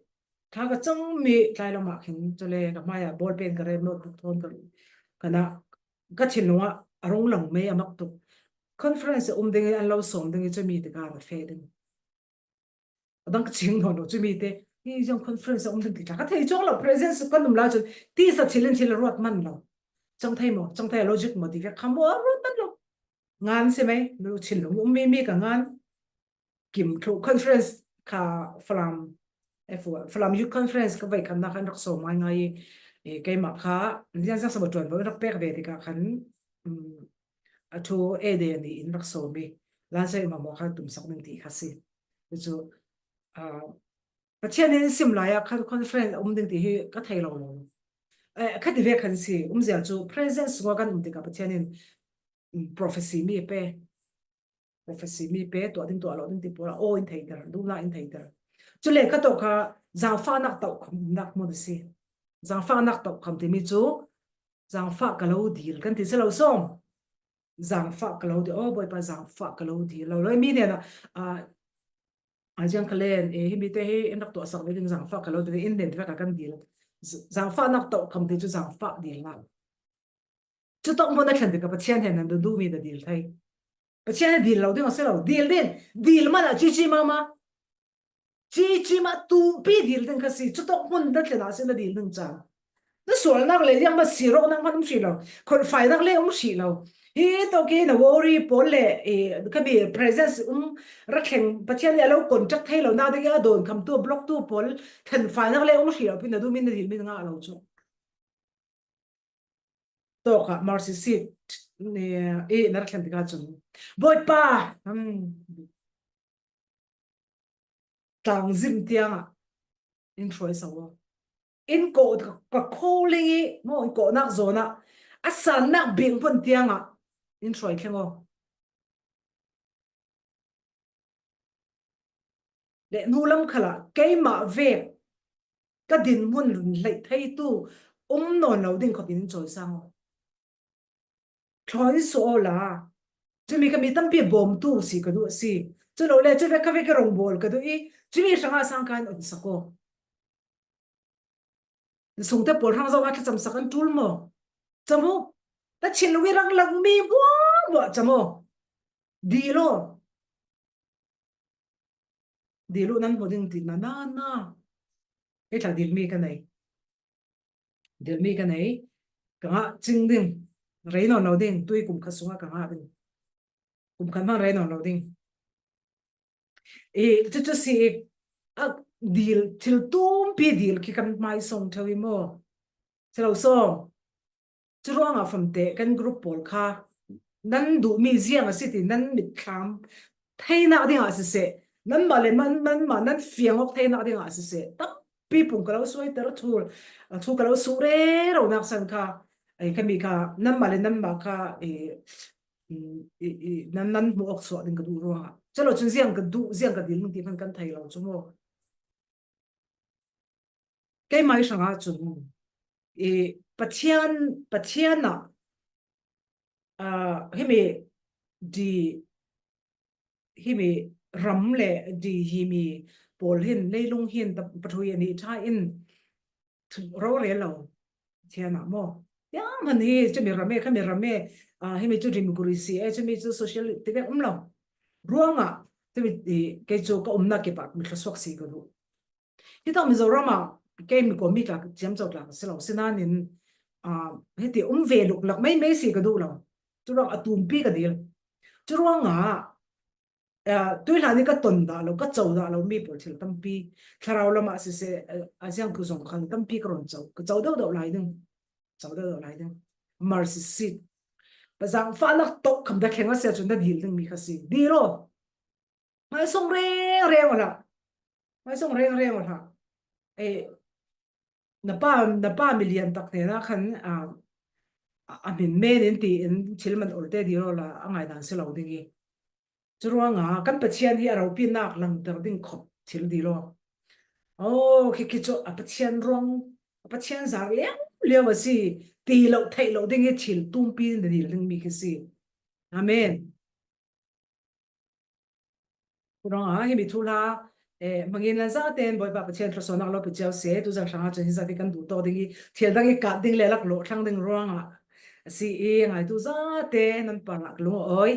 thla ka chang mi tlai lo ma khin chu le ka hmai a ball pen ka rem lo thon ka. Kana ka thinlung ah a rung lang mai a mak tuk. Conference um ding i an lo sawm ding i chu mi te ka na fe ding. A dang ka ching nawn lo chu mi te, hi zong conference a um ding ti tla ka thei chuang lo, presence kan um lai chun ti sa thil in thil a ruat man lo. Chang thei maw, chang thei a logic maw ti vek kha maw a ruat man lo. Ngan si mai, lo thinlung um mi mi ka ngan. Kim thlu conference kha Falam, eh, fu-, Falam Youth Conference ka vai khan na khan rak so mai ngai, eh, keima kha, ziang ziang sa ba tuan ba rak pek ve ti ka khan, um, a thu e de ni in rak so mi. Lan sa i ma maw kha tum sak ning ti kha si. Chu, ah, Pathian in sim lai a khan conference um ding ti hi ka thei lo lo. Eh, kha ti ve khan si, um zia chu presence sunga kan um ti ka Pathian in, mm, prophecy mi pe. Prophecy mi pe, tuah ding tuah lo ding ti pura, aw in thei der, duna in thei der. Chu le ka to kha, zangfahnak tau kham nak mo si. Zangfahnak tau kham ti mi chu, zangfah ka lo dil, kan ti si lo sawm. Zangfah ka lo dil, aw, Bawipa, zangfah ka lo dil lo. Lo mi nen a, a, a ziang ka len, e, hi mi te hi, in rak tuah sak ve ding zangfah ka lo dil, in nen te ka kan dil. Z-, zangfahnak tau kham ti chu zangfah dil na. Chu tawk mo na thlen te ka Pathian hen nan du mi da dil thai. Pathian hen dil lo ding a si lo, dil ding, dil man a chi chi ma ma. Chi chi ma tu pi dil ding ka si, chu tawk mo na thlen a si na dil ding chan. Na sual nak le yang ma si ro nak man um si lo, khol fai nak le um si lo. Hi to ki na worry pol le, e, ka bi presence um ra thleng Pathian le lo contact thei lo na ding a don kham tu block tu pol, then fai nak le um si lo, pi na du mi na dil mi nga lo chu. Tawka mercy seat, eh, i na ra thlen tika chun, Bawipa, hmm, tlang zim tianga in hruai sa aw. In ko ka, ka calling i, maw in ko nak zona, a san nak bing pon tianga in hruai thleng aw. Le hnu lam khala keimah vek ka dinhmun lun hleih theitu um nawn lo ding khawpin in chawisang aw. Thlawin suah aw la. Chumi ka mi tampi bawmtu si ka duh a si. Chu lo le, chu vek ka vek ka rongbawl ka duh i, chumi hrangah sang ka in unsak aw. Sungte pawl hrang zong a thlachamsak an tul maw? Chamo? Ta chin lo i rang lang mi buah buah chamo? Dil aw. Dil uh nan hmu ding ti na na na. Hei thla dil mi ka nei. Dil mi ka nei. Ka ngah ching ding. Rei nawn lo ding. Tui kum khat sungah ka ngah ding. Kum khat hmang rei nawn lo ding. I, chu chu si i, a, dil, thil tumpi dil khi kan hmai sawng theu i maw? Si lo sawng. Chu ruangah famte kan group pawl kha nan duh mi ziang a si ti nan mitthlam theinak dingah siseh, nanmah le man, nanmah nan fiang awk theinak dingah siseh, tampi pung ka lo suaiter a thu, a thu ka lo suh rero nak san kha, ei, ka mi kha nanmah le nanmah kha, ei, mm, i, i, nan, nan hmuh awk suah ding ka duh ruangah. Chalo chun ziang ka duh, ziang ka dil ning ti khan kan thei lo chu maw. Keimah i hrangah chun, i, Pathian, Pathian ah, ah, himi di, himi ram le di himi pawl hin, leilung hin, ta-, pathui a nih ṭha in thu-, ro rel lo. Pathian ah maw. Hiam han hi, chumi ram e, khami ram e, ah, himi chu democracy e, chumi chu social ti vek um lo. Ruangah, chumi, i, kei chu ka umna kipah mi thluasuak si ka duh. Hi tawh Mizoram ah, kei mi kawm mi tlak, ciamco tlak si lo, si nanin, ah, hiti um ve luklak mai mai si ka duh lo. Churuang a tumpi ka dil. Churuangah, ah, tuihlan hi ka ton dah lo, ka co dah lo, mi pawl thil tampi. Thlarau lamah siseh, eh, a ziang ku zong khal tampi ka rawn co, ka co deuh deuh lai ding. Co deuh deuh lai ding. Marsi sit. Pazang fahnak tawh kham da thleng a sia chun da dil ding mi kha si. Dil aw. Ngaisawng reng reng aw hlah. Ngaisawng reng reng aw hlah. Eh, na pa, na pa milian tak hnena khan, ah, a, a hmin men in ti in thil man awlte dil aw la a ngaidan si lo ding hi. Churuanga kan Pathian hi a ropinak langter ding khop thil dil aw. Oh, khi khi chu a Pathian ruang, a Pathian zar liau liau a si ti lo theih lo ding hi thil tumpi in da dil ding mi khi si. Amen. Churuanga himi thu hla, eh, hmangin lan zate in Bawipa Pathian thluasuahnak lo pe ciau se, tu zan hrangah chun hi zate kan duh tawk ding hi, thil dang i kat ding le lak lawh thlang ding ruangah a si i, ngaitu zate nan parah ka lung a awi.